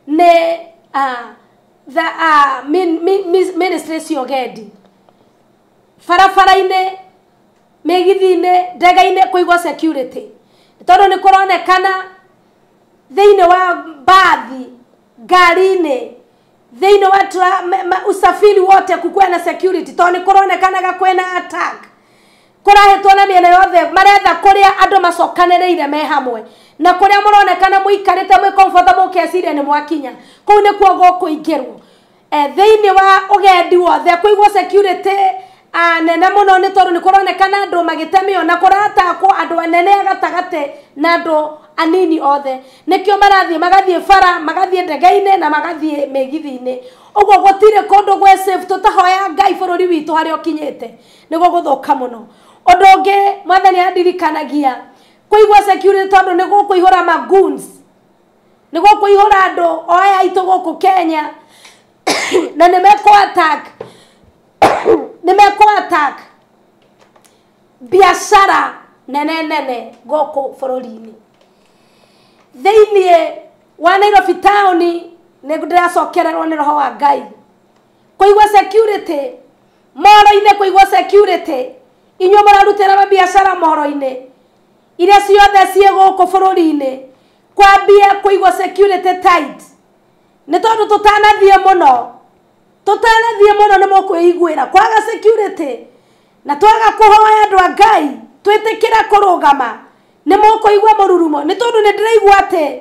nĩ the ministry cia ũgendi, barabara-inĩ, mĩgithi-inĩ, ndege-inĩ, kũigwo security, tondũ nĩ kũronekana thĩinĩ wa mbathi, ngari-inĩ, thĩinĩ wa usafiri wote kukuwe na security, tondũ nĩ kũronekanaga kwĩna attack kũrahĩtwo na mĩena yothe. Maretha kũrĩa andũ macokanĩrĩire me hamwe, na kũrĩa mũronekana mũikarĩte mwĩ comfortable, mũkeciria nĩ mwakinya, kũu nĩkuo gũkũingĩrwo. Thĩinĩ wa ũgendi wothe kũigwo security nene mũno, nĩ tondũ nĩ kũronekana andũ magĩtemio na kũratakwo, andũ anene a gatagatĩ na andũ anini othe. Nĩkĩo marathiĩ, magathiĩ bara, magathiĩ ndege-inĩ na magathiĩ mĩgithi-inĩ. Ũguo gũtirĩ kũndũ gwĩ safe. Tũtahoya Ngai bũrũri witũ harĩa ũkinyĩte nĩguo gũthũka mũno. Ũndũ ũngĩ Mwathani andirikanagia kũigwo security, tondũ nĩ gũkũihũra magoons, nĩ gũkũihũra andũ o aya aitũ gũkũ Kenya, na nĩ mekũ attack, nĩ mekũ attack biacara nene nene gũkũ bũrũri-inĩ. Thĩinĩ wa Nairobi town nĩ ndĩracokererwo nĩ roho wa Ngai kũigwo security, moro-inĩ kũigwo security. Inyuĩ mũrarutĩra mabiacara moro-inĩ iria ciothe ciĩ gũkũ bũrũri-inĩ, kwambia kũigwo security tight, nĩ tondũ tũtanathiĩ mũno, tũtanathiĩ mũno nĩ mũkwĩiguĩra kwaga security. Na twaga kũhoya andũ a Ngai twĩtĩkĩra kũrũgama, nĩ mũkũigua mũrurumo, nĩ tondũ nĩ ndĩraigua atĩ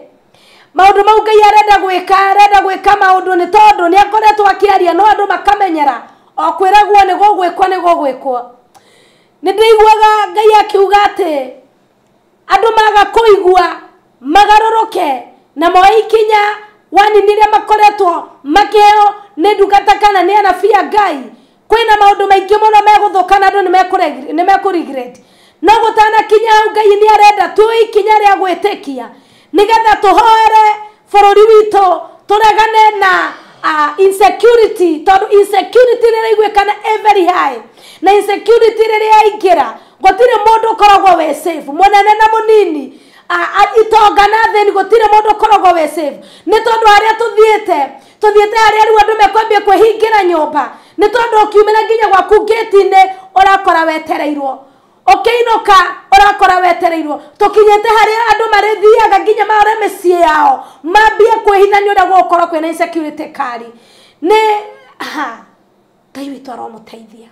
maũndũ mau Ngai arenda gwĩka, arenda gwĩka maũndũ, nĩ tondũ nĩ akoretwo akĩaria no andũ makamenyera o kwĩragwo nĩ gũgwĩkwo, nĩ gũgwĩkwo. Nĩ ndĩiguaga Ngai akiuga atĩ andũ maga kũigua magarũrũke na moe ikinya wanini rĩa makoretwo makĩheo nĩ ndungata kana nĩ anabii a Ngai, kwĩna maũndũ maingĩ mũno megũthũka na andũ nĩ mekũ regret. No gũtanakinya hau, Ngai nĩ arenda tuoe ikinya rĩa gwĩtĩkia, nĩgetha tũhoere bũrũri witũ, tũregane na insecurity, tondũ insecurity rĩrĩa iguĩkana ĩ very high, na insecurity rĩrĩa yaingĩra gũtirĩ mũndũ ũkoragwo wĩ safe, mũnene na mũnini, itonga na thĩni, gũtirĩ mũndũ ũkoragwo wĩ safe, nĩ tondũ harĩa tũthiĩte, tũthiĩte harĩa rĩu andũ mekwambia kwĩhingĩra nyũmba, nĩ tondũ ũkiumĩra nginya gwaku ngĩti-inĩ ũrakora wetereirwo, ũkĩinũka ũrakora wetereirwo. Tũkinyĩte harĩa andũ marĩthiaga nginya marore mĩciĩ yao, mambie kwĩhitha nĩ ũrĩa gũgũkorwo kwĩna insecurity kari. Nĩ ha Ngai witũ aromũteithia,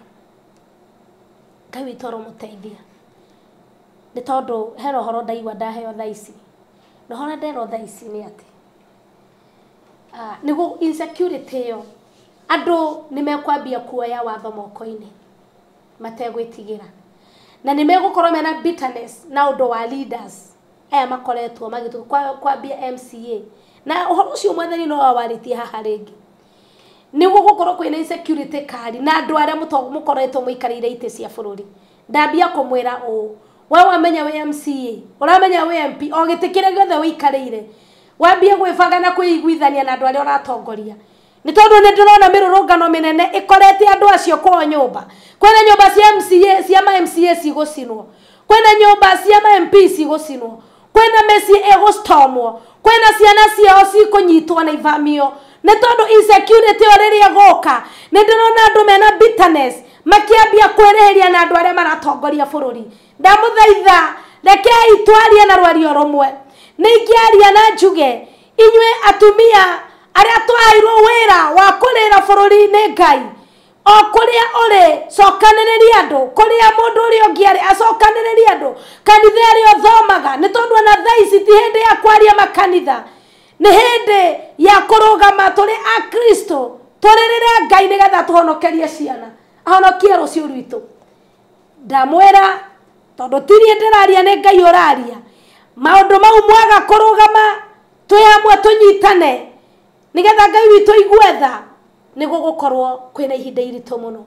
Ngai witũ aromũteithia, nĩ tondũ hena ũhoro ndaigua ndaheo thaa ici, na ũhoro nderwo thaa ici nĩ atĩ nĩguo insecurity ĩyo andũ nĩ mekwambia kuoya watho moko-inĩ mategwĩtigĩra, na nĩ megũkorwo mena bitterness na ũndũ wa leaders aya makoretwo magĩtũ kwambia MCA. Na ũhoro ũcio Mwathani no awarĩtie haha rĩngĩ, nĩguo gũkorwo kwĩna insecurity kari na andũ arĩa mũkoretwo mũikarĩire itĩ cia bũrũri. Ndambia kũmwĩra ũũ, we wamenya wĩ MCA, ũramenya wĩ MP, o gĩtĩ kĩrĩa gĩothe wĩikarĩire, wambie gwĩbanga na kwĩiguithania na andũ arĩa ũratongoria, nĩ tondũ nĩ ndĩrona mĩrũrũngano mĩnene ĩkorete andũ acio kwao nyũmba. Kwĩna nyũmba cia MCA, cia ma MCA cigũcinwo, kwĩna nyũmba cia ma MP cigũcinwo, kwĩna mĩciĩ ĩgũstormwo, kwĩna ciana ciao cikũnyitwo na ivamio, nĩ tondũ insecurity o rĩrĩa ĩgũka, nĩ ndĩrona andũ mena bitterness makĩambia kwĩrĩhĩria na andũ arĩa maratongoria bũrũri. Ndamũthaitha, rekei twarie na rwario rũmwe. Nĩ ingĩaria na njuge inyuĩ atumia Arĩa twaheirwo wĩra wa kũrĩra bũrũri-inĩ Ngai, o kũrĩa ũrĩ cokanĩrĩria andũ, kũrĩa mũndũ ũrĩa ũngĩ arĩ acokanĩrĩria andũ, kanitha ĩrĩa ũthomaga, nĩ tondũ ona thaa ici ti hĩndĩ ya kwaria makanitha, nĩ hĩndĩ ya kũrũgama tũrĩ Akristo tũrĩrĩre Ngai nĩgetha tũhonokerie ciana, ahonokie rũciũ rwitũ. Ndamwĩra tondũ ti niĩ ndĩraria, nĩ Ngai ũraria. Maũndũ mau mwaga kũrũgama twĩ hamwe tũnyitane nĩgetha Ngai witũ aigue tha, nĩ gũgũkorwo kwĩna ihinda iritũ mũno,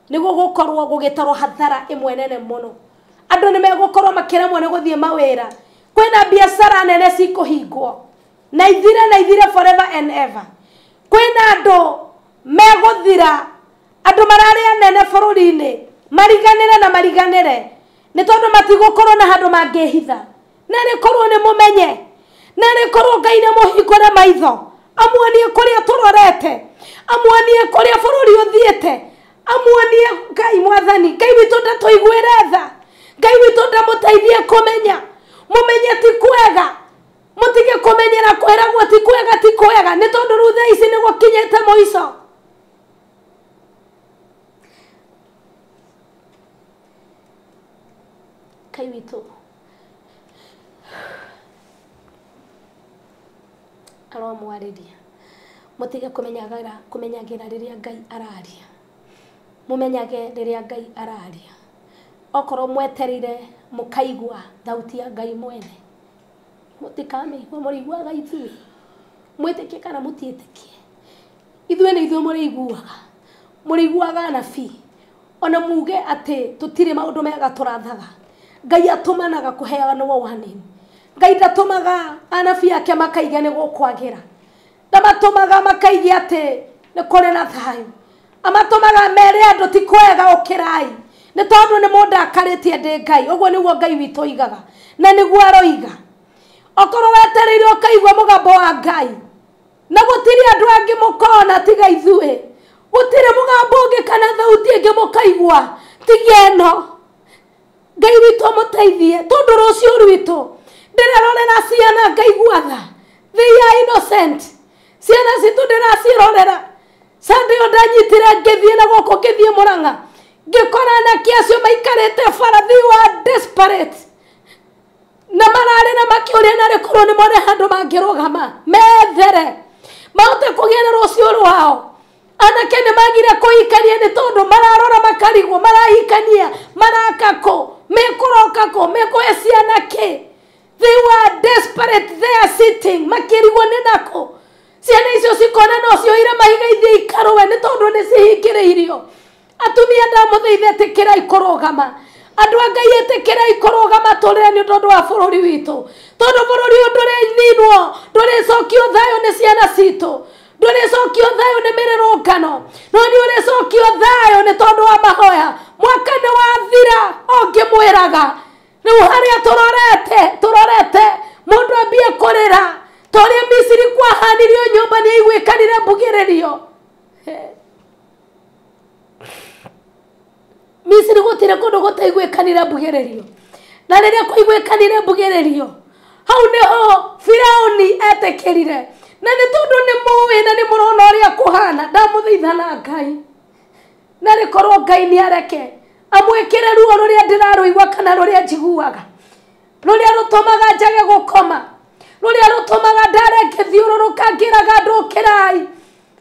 nĩ gũgũkorwo gũgĩtarwo hathara ĩmwe nene mũno. Andũ nĩ megũkorwo makĩremwo nĩ gũthiĩ mawĩra, kwĩna biacara nene cikũhingwo na ithire na ithire forever and ever. Kwĩna andũ megũthira, andũ mararĩ anene bũrũri-inĩ mariganĩre na mariganĩre, nĩ tondũ matigũkorwo na handũ mangĩhitha. Na nĩ korwo nĩ mũmenye, na nĩ korwo Ngai nĩ mũhingũre maitho, amuonie kũrĩa tũrorete, amuonie kũrĩa bũrũri ũthiĩte, amuonie Ngai mwathani. Ngai witũ ndatũiguĩre tha, Ngai witũ ndamũteithie kũmenya, mũmenye ti kwega, mũtige kũmenyera kwĩragwo ti kwega, ti kwega, nĩ tondũ rĩu thaa ici nĩ gũkinyĩte mũico. Ngai witũ aromwarĩria, mũtige kũmenyagĩra rĩrĩa Ngai araria, mũmenyage rĩrĩa Ngai araria. Okorwo mwetereire mũkaigua thauti ya Ngai mwene, mũtikamĩigua, mũrĩiguaga ithuĩ, mwĩtĩkie kana mũtiĩtĩkie, ithuĩ nĩ ithuĩ mũrĩiguaga, mũrĩiguaga anabii, ona muge atĩ tũtirĩ maũndũ mega tũrathaga. Ngai atũmanaga kũheanwo warning. Ngai ndatũmaga anabii ake makaige nĩ gũkwagĩra, ndamatũmaga makaige atĩ nĩ kũrĩ na thayũ, amatũmaga mere andũ ti kwega, ũkĩrai, nĩ tondũ nĩ mũndakarĩtie ndĩ Ngai. Ũguo nĩguo Ngai witũ oigaga na nĩguo aroiga. Okorwo wetereire ũkaigua mũgambo wa Ngai, na gũtirĩ andũ angĩ mũkona tiga ithuĩ, gũtirĩ mũgambo ũngĩ kana thauti ĩngĩ mũkaigua tiga ĩno. Ngai witũ amũteithie, tondũ rũciũ rwitũ ndĩrerorera ciana ngaigua tha, they are innocent. Ciana citũ ndĩracirorera. Sunday ĩyo ndanyitire ngĩthiĩ na gũkũ ngĩthiĩ Mũrang'a, ngĩkora anake acio maikarĩte bara, they were desperate, na mararĩ na makĩũria narĩ korwo nĩ mone handũ mangĩrũgama methere mahote kũgĩa na rũciũ rwao. Anake nĩ magire kũhikania nĩ tondũ mararora makarigwo, marahikania maraka kũ, mekũroka kũ, mekũhe ciana kĩ. They were desperate, they are sitting makĩrigwo nĩ nakũ. Ciana icio cikona no cioire mahiga ithiĩ ikarũe nĩ tondũ nĩ cihingĩrĩirio. Atumia ndamũthaitha, ĩtĩkĩrai kũrũgama. Andũ a Ngai ĩtĩkĩrai kũrũgama tũrĩre nĩ tondũ wa bũrũri witũ, tondũ bũrũri ũyũ ndũrĩninwo, ndũrĩcokio thayũ nĩ ciana citũ, ndũrĩcokio thayũ nĩ mĩrũrũngano, no nĩ ũrĩcokio thayũ nĩ tondũ wa mahoya. Mwaka nĩ wathira o ngĩmwĩraga, rĩu harĩa tũrorete mũndũ ambie kũrĩra ta ũrĩa Misiri kwahanirio nyũmba nĩ aiguĩkanire mbugĩrĩrio. Misiri gũtirĩ kũndũ gũtaiguĩkanire mbugĩrĩrio, na rĩrĩa kũiguĩkanire mbugĩrĩrio hau nĩho Firaũni etĩkĩrire. Na nĩ tondũ nĩ mũĩ na nĩ mũrona ũrĩa kũhana, ndamũthaitha na Ngai, na rĩkorwo Ngai nĩ areke amwĩkĩre ruo rũrĩa ndĩrarũigua kana rũrĩa njiguaga, rũrĩa rũtũmaga njage gũkoma, rũrĩa rũtũmaga ndare ngĩthiũrũrũka ngĩraga andũ ũkĩrai,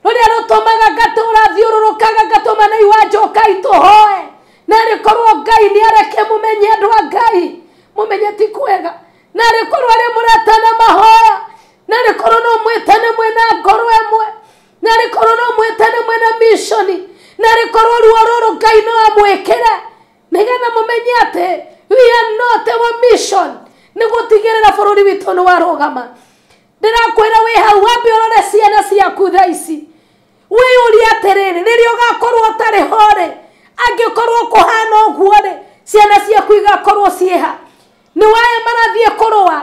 rũrĩa rũtũmaga ngatũra thiũrũrũkaga ngatũma na iwanjokai tũhoe. Na rĩkorwo Ngai nĩ areke mũmenye andũ a Ngai, mũmenye ti kwega. Na rĩkorwo arĩa mũretana mahoya, na rĩkorwo no mwĩtane mwĩna ngoro ĩmwe, na rĩkorwo no mwĩtane mwĩna mishoni, na rĩkorwo ruo rũrũ Ngai no amwĩkĩre, nĩgetha mũmenye atĩ we are not our mission nĩ gũtigĩrĩra bũrũri witũ nĩ warũgama. Ndĩrakwĩra wĩ hau wambe ũrore ciana ciaku thaa ici, wĩyũrie atĩrĩrĩ, rĩrĩa ũgakorwo ũtarĩ ho rĩ, angĩkorwo kũhana ũguo rĩ, ciana ciaku igakorwo ciĩha? Nĩ waya marathiĩ kũrũa,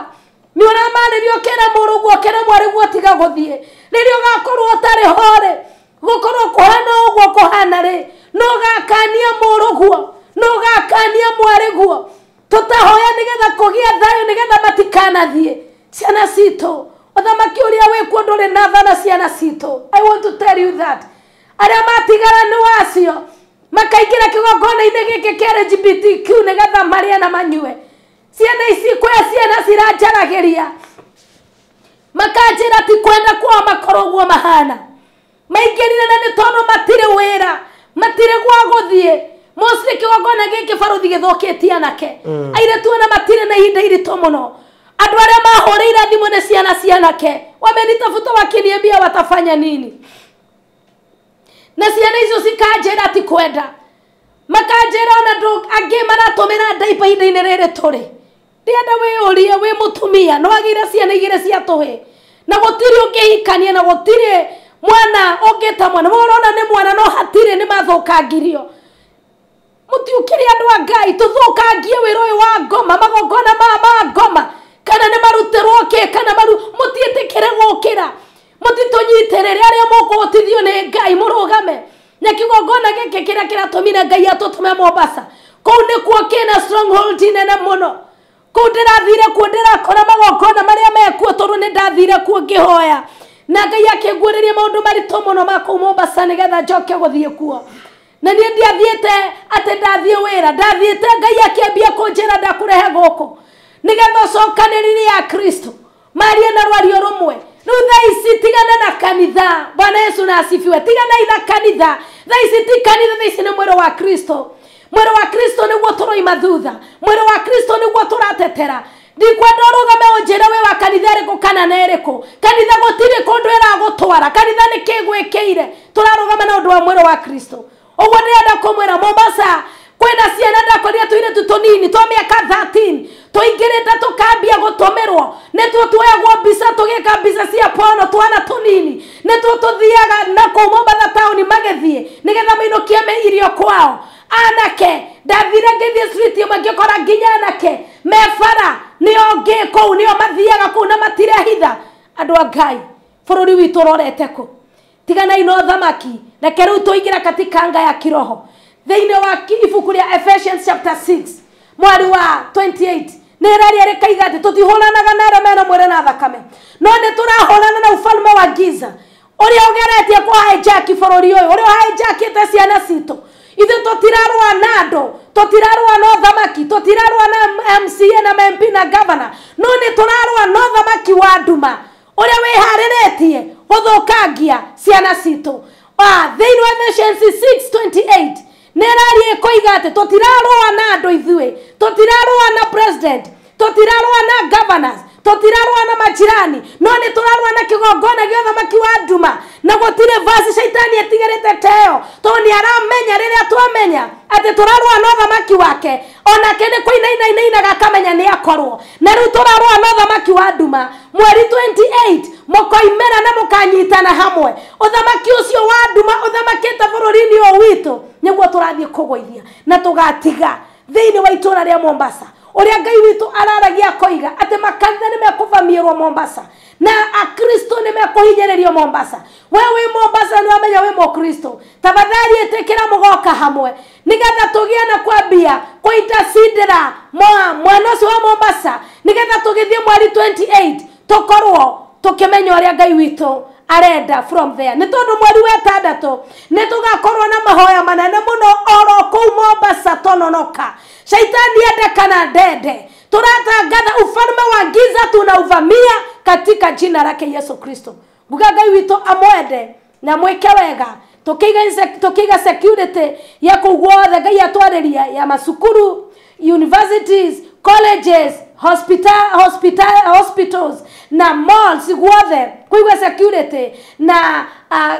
nĩ ũramarĩria ũkĩra mũrũguo ũkĩra mwarĩguo tiga gũthiĩ. Rĩrĩa ũgakorwo ũtarĩ ho rĩ, gũkorwo kũhana ũguo kũhana rĩ, no ũgakania mũrũguo, no ũgakania mwarĩguo, tũtahoya nĩgetha kũgĩa thayũ, nĩgetha matikanathiĩ. Ciana citũ Ũthamaki ũrĩa wĩkuo ndũrĩ na tha na ciana citũ. I want to tell you that. Arĩa matigara nĩ wacio makaingĩra kĩgongona-inĩ gĩkĩ kĩa LGBTQ nĩgetha marĩe na manyue. Ciana ici kwĩ ciana ciranjaragĩria makanjĩra ti kwenda kwao makorwo ũguo mahana. Maingĩrire na nĩ tondũ matirĩ wĩra, matirĩ gwa gũthiĩ. Mostly kĩgongona gĩkĩ baruthi gĩthũkĩtie anake. Airĩtu ona matirĩ na ihinda iritũ mũno. Andũ arĩa mahũrĩire thimũ nĩ ciana cia anake, wamenitafuta wakiniambia watafanya nini. Na ciana icio cikanjĩra ti kwenda, makanjĩra ona andũ angĩ maratũmĩra ndaipa ihinda-inĩ rĩrĩ tũrĩ. Ndĩrenda wĩyũrie wĩ mũtumia no wagĩire ciana igĩrĩ cia tũhĩ, na gũtirĩ ũngĩhikania, na gũtirĩ mwana ũngĩta mwana. We ũrona nĩ mwana no hatirĩ, nĩ mathũkangirio. Mũtiũkĩre andũ a Ngai, tũthũkangie wĩra ũyũ wa ngoma, magongona ma ngoma, kana nĩ marutĩrwo kĩ, kana maru, mũtiĩtĩkĩre gũkĩra, mũtitũnyitĩrĩre arĩa mũkũhotithio nĩ Ngai mũrũgame. Na kĩgongona gĩkĩ kĩrĩa kĩratũmire Ngai atũtũme Mombasa, kũu nĩkuo kĩna stronghold nene mũno. Kũu ndĩrathire kuo ndĩrakora magongona marĩa mekuo, tondũ nĩ ndathire kuo ngĩhoya, na Ngai akĩnguũrĩria maũndũ maritũ mũno ma kũu Mombasa nĩgetha njoke gũthiĩ kuo. Na niĩ ndiathiĩte atĩ ndathiĩ wĩra, ndathiĩte Ngai akĩambia kũnjĩra ndakũrehe gũkũ nĩgetha ũcokanĩrĩrie ya Kristo marie na rwario rũmwe. Rĩu thaa ici tigana na kanitha. Bwana Yesu na asifiwe. Tiganai na kanitha thaa ici, ti kanitha, thaa ici nĩ mwĩrĩ wa Kristo. Mwĩrĩ wa Kristo nĩguo tũroima thutha, mwĩrĩ wa Kristo nĩguo tũratetera. Ndikwenda ũrũgame ũnjĩre wĩ wa kanitha ĩrĩkũ kana na ĩrĩkũ. Kanitha gũtirĩ kũndũ ĩragũtwara, kanitha nĩ kĩgwĩkĩire. Tũrarũgama na ũndũ wa mwĩrĩ wa Kristo. Ũguo ndĩrenda kũmwĩra Mombasa kwĩna ciana ndakorire tũirĩtu tũnini twa mĩaka 13 tũingĩrĩte tũkambia gũtũmĩrwo. Nĩtuo tuoyagwo mbica tũgĩka mbica cia pono, twana tũnini nĩtuo tũthiaga na kũu Mombasa taũni magĩthiĩ nĩgetha mainũkie irio kwao. Anake ndathire ngĩthiĩ street ĩmwe ngĩkora nginya anake me bara nĩo ngĩ kũu, nĩo mathiaga kũu na matirehitha. Andũ a Ngai, bũrũri witũ ũrorete kũ? Tiganai na ũthamaki, reke rĩu tũingĩre katika anga ya kiroho. Thĩinĩ wa ibuku rĩa Ephesians chapter 6 mwari wa 28 nĩ rĩraria rĩkaiga atĩ tũtihũranaga na arĩa mena mwĩrĩ na thakame, no nĩ tũrahũrana na ufalme wa giza ũrĩa ũgeretie kũhijack bũrũri ũyũ, ũrĩa ũhijackĩte ciana citũ. Ithuĩ tũtirarũa na andũ, tũtirarũa na ũthamaki, tũtirarũa na MCA na MP na governor, no nĩ tũrarũa na ũthamaki wa nduma ũrĩa wĩharĩrĩtie gũthũkangia ciana citũ. Thĩinĩ wa Ephesians 6:28 nĩ ĩraria ĩkoiga atĩ tũtirarũa na andũ ithuĩ, tũtirarũa na president, tũtirarũa na governors, tũtirarũa na majirani, no nĩ tũrarũa na kĩgongona gĩa ũthamaki wa nduma. Na gũtirĩ vasi shaitani atigarĩte teo, tondũ nĩ aramenya rĩrĩa twamenya atĩ tũrarũa na ũthamaki wake, onake nĩ kũinaina inainaga akamenya nĩ akorwo. Na rĩu tũrarũa na ũthamaki wa nduma. Mweri 28 mũkoimĩra na mũkanyitana hamwe. Ũthamaki ũcio wa nduma ũthamakĩte bũrũri-inĩ ũyũ witũ nĩguo tũrathiĩ kũgũithia na tũgatiga thĩinĩ wa itũũra rĩa Mombasa. Ũrĩa Ngai witũ araragia akoiga atĩ makanitha nĩ mekũvamiĩrwo Mombasa na akristo nĩ mekũhinyĩrĩrio Mombasa. We wĩ Mombasa nĩ wamenya wĩ mũkristo, tafadhali ĩtĩkĩra mũgoka hamwe nĩgetha tũgĩe na kwambia kũintercedera mwana ũcio wa Mombasa, nĩgetha tũgĩthiĩ mweri 28 tũkorwo tũkĩmenya ũrĩa Ngai witũ arenda from there. Nĩ tondũ mweri wa ĩtandatũ nĩ tũgakorwo na mahoya manene mũno oro kũu Mombasa tononoka. Shaitani ende kana ndende, tũratangatha ufalme wa giza tunauvamia katika jina lake Yesu Kristo. Nguga Ngai witũ amwende na mwĩke wega, tukiiga security ya kũu guothe Ngai atwarĩria ya macukuru, universities, colleges, hospitals na malls guothe kuigwa security na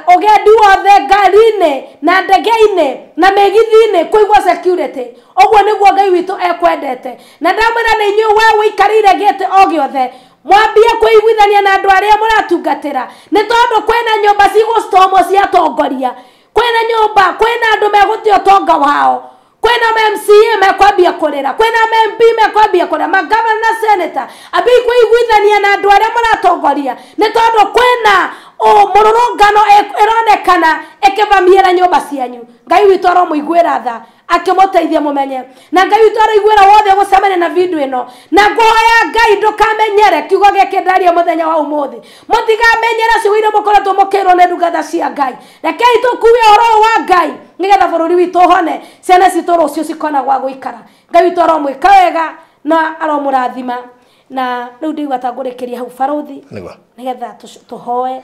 ũgendi wothe ngari-inĩ na ndege-inĩ na mĩgithi-inĩ kuigwa security. Ũguo nĩguo Ngai witũ ekwendete. Na ndamwĩra nĩ inyuĩ we wĩikarĩire gĩtĩ o gĩothe mwambie kwĩiguithania na andũ arĩa mũratungatĩra, nĩ tondũ kwĩna nyũmba cigũstormwo cia atongoria, kwĩna nyũmba, kwĩna andũ megũte ũtonga wao, kwĩna MCA mekwambia kũrĩra, kwĩna MP mekwambia kũrĩra, magavana na senator. Ambiai kwĩiguithania na andũ arĩa mũratongoria, nĩ tondũ kwĩna O mũrũrũngano ĩronekana ĩkĩvamiĩra nyũmba cianyu. Ngai witũ aromũiguĩra tha akĩmũteithia mũmenye, na Ngai witũ aroiguĩra wothe gũcemania na video ĩno, na ngũhoya Ngai ndũkamenyere kiugo gĩkĩ ndaria mũthenya wa ũmũthĩ. Mũtigamenyere ciugo iria mũkoretwo mũkĩrwo nĩ ndungata cia Ngai. Rekei tũkue ũhoro ũyũ wa Ngai nĩgetha bũrũri witũ ũhone, ciana citũ rũciũ cikona gwa gũikara. Ngai witũ aromwĩka wega na aromũrathima. Na rĩu ndĩigua ta ngũrĩkĩria hau barũthi nĩgetha tũhoe.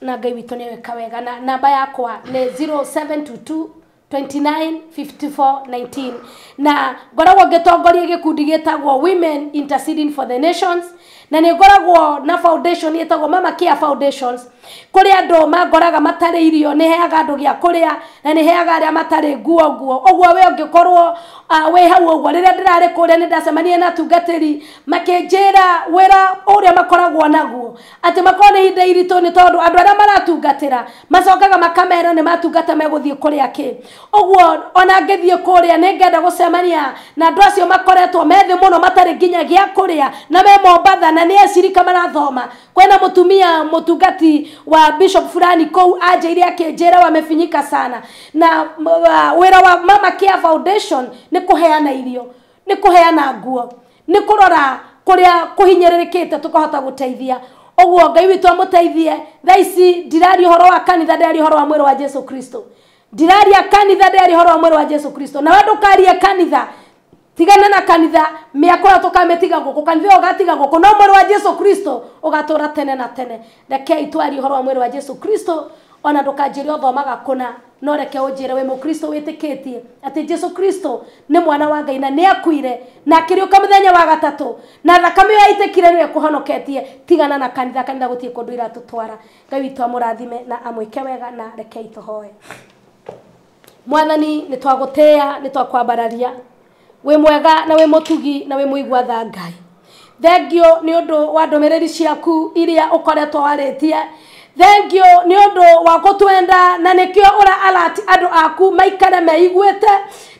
Na Ngai witũ nĩ weka wega. Na namba yakwa nĩ 0722 29 54 19, na ngoragwo ngĩtongoria gĩkundi gĩtagwo Women Interceding for the Nations, na nĩ ngoragwo na foundation ĩtagwo Mama Care Foundations, kũrĩa andũ mangoraga matarĩ irio, nĩ heaga andũ gĩa kũrĩa, na nĩ heaga arĩa matarĩ nguo nguo. Ũguo we ũngĩkorwo wĩ hau ũguo, rĩrĩa ndĩrarĩ kũrĩa nĩ ndacemanirie na atungatĩri makĩnjĩra wĩra ũrĩa makoragwo naguo, atĩ makorwo nĩ ihinda iritũ nĩ tondũ andũ arĩa maratungatĩra macokaga makamera nĩ matungata megũthiĩ kũrĩa kĩ. Ũguo ona ngĩthiĩ kũrĩa nĩ ngenda gũcemania na andũ acio makoretwo methĩ mũno matarĩ nginya gĩa kũrĩa, na me Mombatha, na nĩ acirika marathoma. Kwĩna mũtumia mũtungati wa Bishop fulani kũu anjĩire akĩnjĩra wamefinyika sana. Na wĩra wa Mama Care Foundation nĩ kũheana irio, nĩ kũheana nguo, nĩ kũrora kũrĩa kũhinyĩrĩrĩkĩte tũkahota gũteithia. Ũguo Ngai witũ amũteithie. Thaa ici ndiraria ũhoro wa kanitha, ndĩraria ũhoro wa mwĩrĩ wa Jesu Kristo. Ndiraria kanitha, ndĩraria ũhoro wa mwĩrĩ wa Jesu Kristo. Nawe ndũkarie kanitha, tigana na kanitha, mĩako ĩyo tũkamĩtiga gũkũ, kanitha ũyũ ũgatiga gũkũ, no mwĩrĩ wa Jesu Kristo ũgatũra tene na tene. Rekei twarie ũhoro wa mwĩrĩ wa Jesu Kristo. Ona ndũkanjĩre ũthomaga kũna, no reke ũnjĩre wĩ mũkristo wĩtĩkĩtie atĩ Jesu Kristo nĩ mwana wa Ngai na nĩ akuire na akĩriũka mũthenya wa gatatũ, na thakame ĩyo yaitĩkire nĩyo ĩkũhonoketie. Tigana na kanitha, kanitha gũtirĩ kũndũ iratũtwara. Ngai witũ amũrathime na amwĩke wega, na rekei tũhoe. Mwathani, nĩ twagũtĩĩa, nĩ twakwambararia, wĩ mwega na wĩ mũtugi na wĩ mũigua tha Ngai. Thengio nĩ ũndũ wa ndũmĩrĩri ciaku iria ũkoretwo warĩtie. Thengio nĩ ũndũ wa gũtwenda, na nĩkĩo ũra alert andũ aku maikare meiguĩte.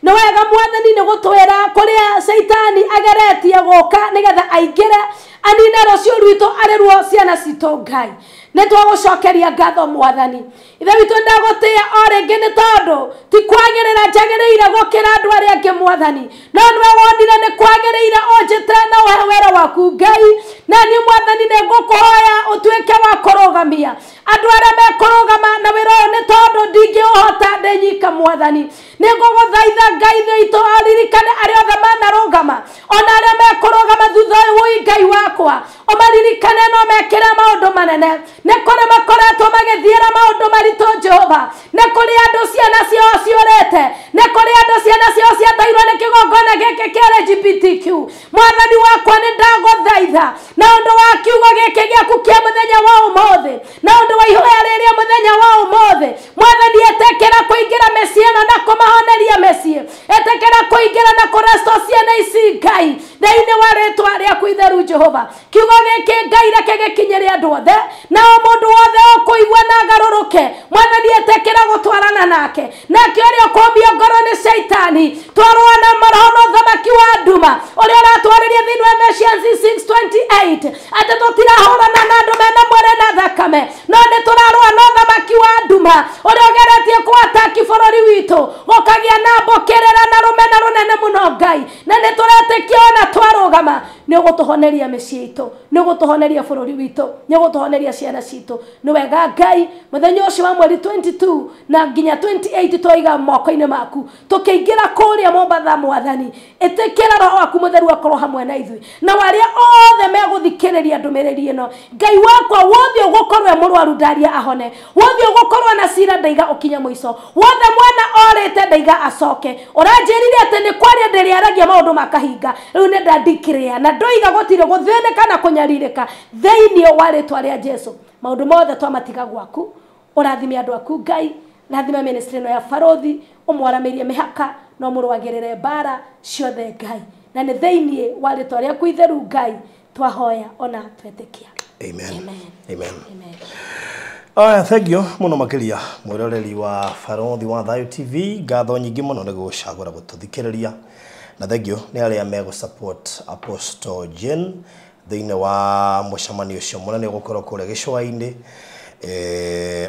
Nĩ wega Mwathani nĩ gũtwĩra kũrĩa Caitani ageretie gũka nĩgetha aingĩre anine rũciũ rwitũ arĩ ruo ciana citũ Ngai. Nĩ twagũcokeria ngatho Mwathani. Ithe witũ ndagũtĩĩa o rĩngĩ nĩ tondũ ti kwagĩrĩra njagĩrĩire gũkĩra andũ arĩa angĩ Mwathani, no nĩwe wonire nĩ kwagĩrĩire ũnjĩte na ũhe wĩra waku Ngai. Na niĩ Mwathani nĩ ngũkũhoya ũtuĩke wa kũrũgamia andũ arĩa mekũrũgama na wĩra ũyũ, nĩ tondũ ndingĩũhota ndĩ nyika Mwathani. Nĩ ngũgũthaitha Ngai witũ aririkane arĩa othe manarũgama, ona arĩa mekũrũgama thutha ũyũ, wũi Ngai wakwa, ũmaririkane no mekĩre maũndũ manene. Nĩ kũrĩ makoretwo magĩthiĩra maũndũ maritũ Jehova, nĩ kũrĩ andũ ciana ciao ciũrĩte, nĩ kũrĩ andũ ciana ciao ciatairwo nĩ kĩgongona gĩkĩ kĩa LGBTQ. Mwathani wakwa nĩ ndagũthaitha na ũndũ wa kiugo gĩkĩ gĩaku kĩa mũthenya wa ũmũthĩ, na ũndũ wa ihoya rĩrĩa mũthenya wa ũmũthĩ. Mwathani, ĩtĩkĩra kũingĩra mĩciĩ ĩno na kũmahoneria mĩciĩ, ĩtĩkĩra kũingĩra na kũresto ciana ici Ngai, thĩinĩ wa rĩtwa rĩaku itheru Jehova. Kiugo gĩkĩ Ngai reke gĩkinyĩre andũ othe, na o mũndũ wothe ũkũigua na agarũrũke. Mwathani, ĩtĩkĩra gũtwarana nake, nake ũrĩa ũkũmio ngoro nĩ Caitani, twarũa na maroho na ũthamaki wa nduma ũrĩa ũratwarĩria thĩinĩ wa Ephesians 6:28, atĩ tũtirahũrana na andũ mena mwĩrĩ na thakame, no nĩ tũrarũa na ũthamaki wa nduma ũrĩa ũgeretie kũataki bũrũri witũ, gũkagĩa na mbũkĩrĩra na rũmena rũnene mũno Ngai. Na nĩ tũretĩkia ona twarũgama nĩ ũgũtũhoneria mĩciĩ itũ, nĩ ũgũtũhoneria bũrũri witũ, nĩ ũgũtũhoneria ciana citũ. Nĩ wega Ngai, mũthenya ũcio wa mweri 22 na nginya 28 twaiga moko-inĩ maku, tũkĩingĩra kũrĩa Mombatha Mwathani, ĩtĩkĩra roho waku mũtheru akorwo hamwe na ithuĩ, na arĩa othe megũthikĩrĩria ndũmĩrĩri ĩno. Ngai wakwa, wothe ũgũkorwo e mũrwaru ndaria ahone, wothe ũgũkorwo na cira ndaiga ũkinye mũico, wothe mwana orĩte ndaiga acoke. Ũranjĩrire atĩ nĩ kwaria ndĩrĩaragia maũndũ makahinga, rĩu nĩ ndandikĩrĩa na ndoiga gũtirĩ gũthĩnĩka na kũnyarirĩka thĩinĩ wa rĩtwa rĩa Jesu. Maũndũ mothe twamatiga gwaku, ũrathime andũ aku Ngai, rathime ministry ĩno ya Barũthi, ũmwaramĩrie mĩhaka na ũmũrũagĩrĩre mbara ciothe Ngai, na nĩ thĩinĩ wa rĩtwa rĩaku itheru Ngai twahoya ona twetĩkia. Amen. Amen. Amen. Amen. Aya, thank you muno makiria mwiroreri wa Barũthi wa Thayu TV, ngatho nyingĩ mũno nĩ gũcagũra gũtũthikĩrĩria, na thank you nĩ arĩa megũ support Apostle Jane. Thĩinĩ wa mũcemanio ũcio mũnene ũgũkorwo kũrĩa gĩcũa-inĩ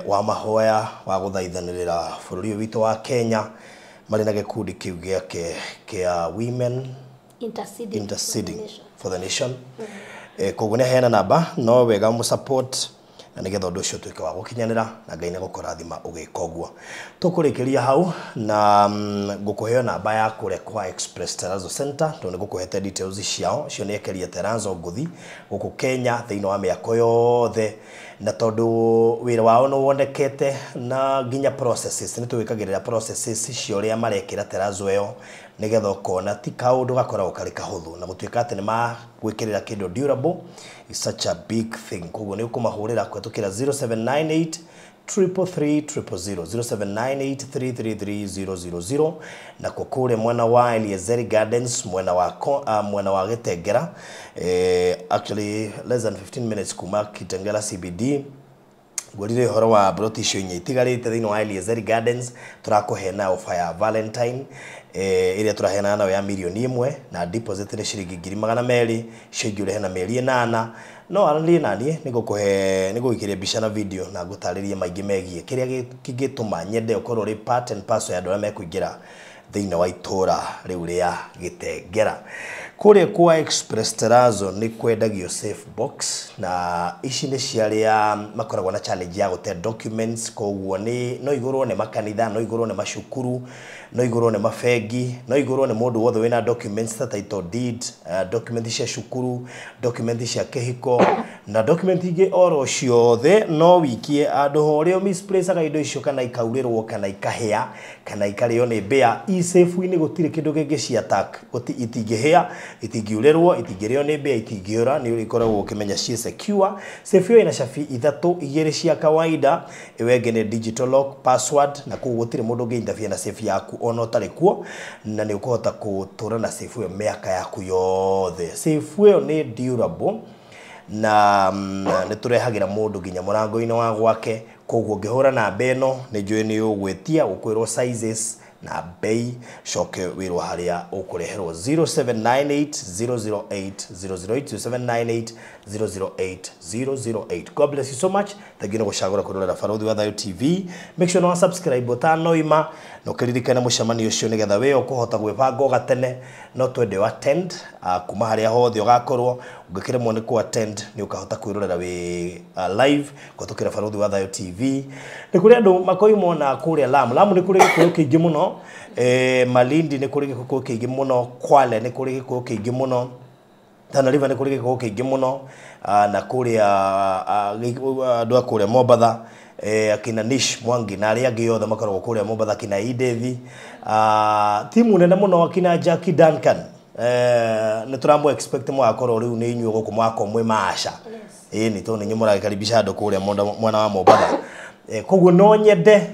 wa mahoya wa gũthaithanĩrĩra bũrũri ũyũ witũ wa Kenya marĩ na gĩkundi kĩu gĩake kĩa Women Interceding for the Nation. Koguo nĩ aheana namba no wega mũ support na nĩgetha ũndũ ũcio ũtuĩke wa gũkinyanĩra na Ngai nĩegũkũrathima ũgĩka ũguo. Tũkũrĩkĩria hau na ngũkũheo namba ya kũrĩa kwa Express Terrazzo Center tondũ nĩngũkũhete details ciao. Cio nĩ ekeria terrazzo ngũthi gũkũ Kenya thĩinĩ wa mĩako yothe, na tondũ wĩra wao nĩ wonekete na nginya processes nĩ tũgĩkagĩrĩra processes cia ũrĩa marekĩra terrazzo ĩyo nĩgetha ũkona ti kaũndũ gakoragwo karĩ kahũthũ, na gũtuĩka atĩ nĩ magwĩkĩrĩra kĩndũ durable is such a big thing. Koguo nĩ ũkũmahũrĩra kũhetũkĩra 0798 333 000 0798 333 000 na kũrĩa mwena wa Eliezeri Gardens mwena wa Gĩtengera, actually less than 15 minutes kuma Kitengela CBD. Ngwĩrire ũhoro wa broti icio inya itigarĩte thĩinĩ wa Eliezeri Gardens, tũrakũhe na offer ya Valentine ĩrĩa tũraheana nayo ya 1,000,000 na deposit nĩ ciringi 200,000, icio ingĩ ũrĩhe na mĩeri 8. No aranĩrie naniĩ nĩngũkũhe nĩngũgũikĩria mbica na video na ngũtarĩrie maingĩ megiĩ kĩrĩa kĩngĩtũma nyende ũkorwo ũrĩ part and parcel ya andũ arĩa mekũingĩra thĩinĩ wa itũra rĩu rĩa Gĩtengera. Kũrĩa kwa Express Terrazzo nĩ kwendagio safe box, na ici nĩ cia arĩa makoragwo na challenge ya gũte documents. Koguo nĩ no igũrwo nĩ makanitha, no igũrwo nĩ macukuru, no igũrwo nĩ mabengi, no igũrwo nĩ mũndũ wothe wĩna documents ta title deed, document cia cukuru, document cia kĩhiko na document ingĩ oro ciothe. No wikie andũ ũrĩa misplaceaga indo icio kana ikaurĩrwo kana ikahĩa kana ikarĩo nĩ mbĩa. I-safe-inĩ gũtirĩ kĩndũ kĩngĩ cia attack, itingĩhĩa, itingiurĩrwo, itingĩrĩo nĩ mbĩa, itingĩũra, nĩ ũrĩkoragwo ũkĩmenya ciĩ secure. Safe ĩyo ĩna cabi 3, 2 cia kawaida, ĩyo ĩngĩ nĩ digital lock password, na koguo gũtirĩ mũndũ ũngĩ interfere na safe yaku ona ũtarĩ kuo, na nĩ ũkũhota gũtũra na safe ĩyo mĩaka yaku yothe. Safe ĩyo nĩ durable na nĩ tũrehagĩra mũndũ nginya mũrango-inĩ wa gwake. Koguo ũngĩhũra namba ĩno nĩ njũĩ nĩ ũgwĩtia, ũkwĩrwo sizes na bei, coke wĩrwo harĩa ũkũreherwo. 0798 008 008 0798 008 008. God bless you so much. Thank you nĩ gũcagũra kwĩrorera Barũthi wa Thayũ TV. Make sure no subscribe ũtanoima na ũkĩririkane mũcemanio ũcio nĩgetha we ũkũhota gwĩbanga gatene. No twende o attend kuma harĩa hothe ũgakorwo. Ũngĩkĩremwo nĩ kũ attend nĩ ũkahota kwĩrorera wĩ live kũhetũkĩra Barũthi wa Thayũ TV. Nĩ kũrĩ andũ makoimwo na kũrĩa Lamu. Lamu nĩ kũrĩ gĩkũyũ kĩingĩ mũno, Malindi nĩ kũrĩ gĩkũyũ kĩingĩ mũno, Kwale nĩ kũrĩ gĩkũyũ kĩingĩ mũno, Tana River nĩ kũrĩ gĩkũyũ kĩingĩ mũno, na kũrĩa andũ a kũrĩa Mombatha, akina Nish Mwangi na arĩa angĩ othe makoragwo kũrĩa Mombatha, akina Idethi, timu nene mũno, akina Jackie Duncan. Nĩ tũramũ expect mũgakorwo rĩu nĩ inyuĩ gũkũ mũgakorwo mwĩ maasha. Ĩĩ nĩ tondũ nĩ inyuĩ mũragĩkaribisha andũ kũrĩa mwena wa Mombatha. Koguo no nyende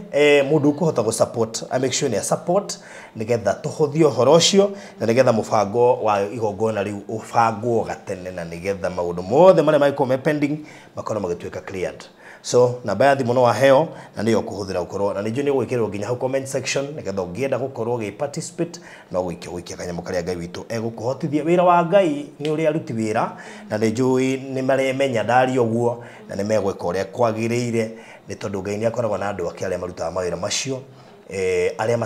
mũndũ ũkũhota gũ support, I make sure nĩ support nĩgetha tũhũthie ũhoro ũcio na nĩgetha mũbango wa igongona rĩu ũbangwo gatene na nĩgetha maũndũ mothe marĩa mangĩkorwo me pending makorwo magĩtuĩka cleared. So namba ya thimũ no waheo na nĩyo ũkũhũthĩra gũkorwo na nĩnjũĩ nĩ ũgwĩkĩrĩrwo nginya hau comment section nĩgetha ũngĩenda gũkorwo ũgĩ participate no gũikia kanyamũ karĩa Ngai witũ egũkũhotithia. Wĩra wa Ngai nĩ ũrĩa aruti wĩra na nĩnjũĩ nĩ maremenya ndaria ũguo na nĩ megwĩka ũrĩa kwagĩrĩire, nĩ tondũ Ngai nĩ akoragwo na andũ ake arĩa marutaga mawĩra macio, arĩa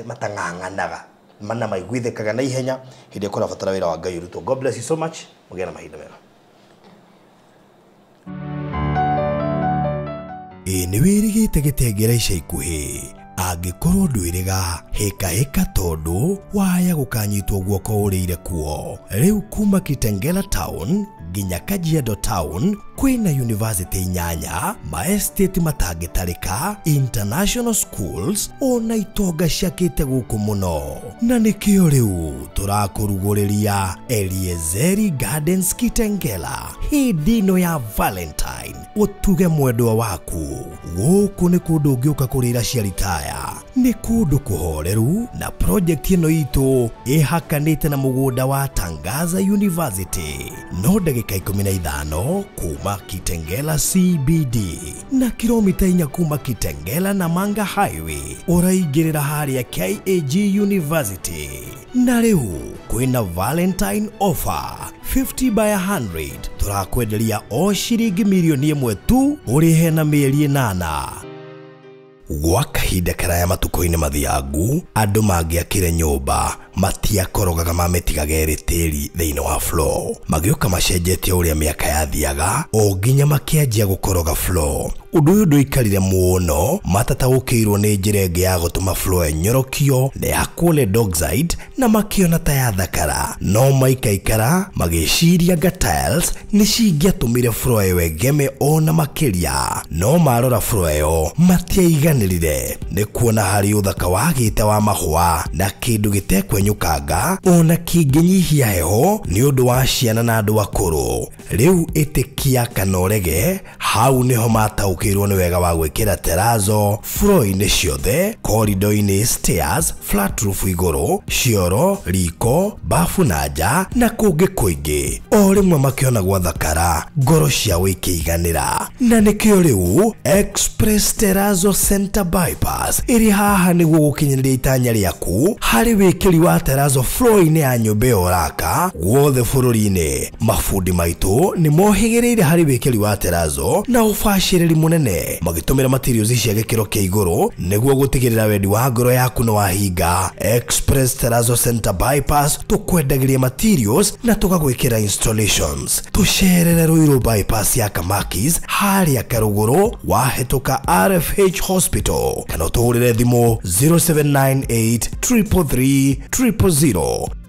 matang'ang'anaga mana maiguithĩkaga na ihenya hĩndĩ ĩrĩa kũrabatara wĩra wa Ngai ũrutwo. God bless you so much. Mũgĩe na mahinda mega. Ĩ nĩ wĩrĩgĩte Gĩtengera ica ikuhĩ? Angĩkorwo ndwĩrĩga, hĩkahĩka tondũ waya gũkanyitwo guoko ũrĩire kuo. Rĩu kuma Kitengela town nginya Kajiado town kwĩna university 8, maestate matangĩtarĩka, international schools ona itonga ciakĩte gũkũ mũno. Na nĩkĩo rĩu tũrakũrugũrĩria Eliezeri Gardens Kitengela hĩndĩ ĩno ya Valentine. Ũtuge mwendwa waku. Gũkũ nĩ kũndũ ũngĩũka kũrĩra ciaritaya. kũraya. Nĩ kũndũ kũhoreru na project ĩno itũ ĩhakanĩte na mũgũnda wa Tangaza University. No ndagĩka 15 kuma Kitengela CBD na kilomita 4 kuma Kitengela na Manga Highway ũraingĩrĩra harĩa KAG University. Na rĩu kwĩna Valentine offer 50 by 100 tũrakwenderia o ciringi milioni 1 tu ũrĩhe na mĩeri 8. Gwa kahinda karaya matukũ-inĩ mathiangu andũ mangĩakire nyũmba matiakorogaga mamĩtigaga ĩrĩ tĩri thĩinĩ wa floor. Magĩũka macenjetie ũrĩa mĩaka yathiaga o nginya makĩanjia gũkoroga floor. Ũndũ ũyũ ndũikarire mũno matataũkĩirwo nĩ njĩra ĩngĩ ya gũtũma floor ĩnyorokio na ya chlorine oxide na makĩona ta yathakara. No maikaikara magĩciria nga tiles nĩ cingĩatũmire floor ĩyo ĩgeme ona makĩria. No marora floor ĩyo matiaiganĩrire nĩ kuona harĩ ũthaka wagĩte wa mahũa na kĩndũ gĩtekwenyũkanga ona kĩngĩnyihia heho nĩ ũndũ wa ciana na andũ akũrũ. Rĩu ĩtĩkia kana ũrege, hau nĩho mataũkĩirwo nĩ wega wa gwĩkĩra terazo floor-inĩ ciothe, corridor-inĩ, stairs, flat roof igũrũ, cioro, riko, bafu na nja na kũngĩ kũingĩ. O rĩmwe makĩona gwathakara ngoro ciao ikĩiganĩra. Na nĩkĩo rĩu Express Terrazzo Center Bypass ĩrĩ haha nĩguo gũkinyanĩria itanya rĩaku harĩ wĩkĩri wa terrazzo floor-inĩ ya nyũmba ĩyo ũraka guothe bũrũri-inĩ. Mabundi maitũ nĩ mohĩgĩrĩire harĩ wĩkĩri wa terrazzo na ũbacĩrĩri mũnene magĩtũmĩra materials cia gĩkĩro kĩa igũrũ nĩguo gũtigĩrĩra wendi wa ngoro yaku nĩ wahinga. Express Terrazzo Center Bypass tũkwendagĩria materials na tũgagwĩkĩra installations. Tũcerere Ruiru Bypass ya Kamakis harĩa Karũgũrũ wahĩtũka RFH Hospital kana ũtũhũrĩre thimũ 0798 333 000.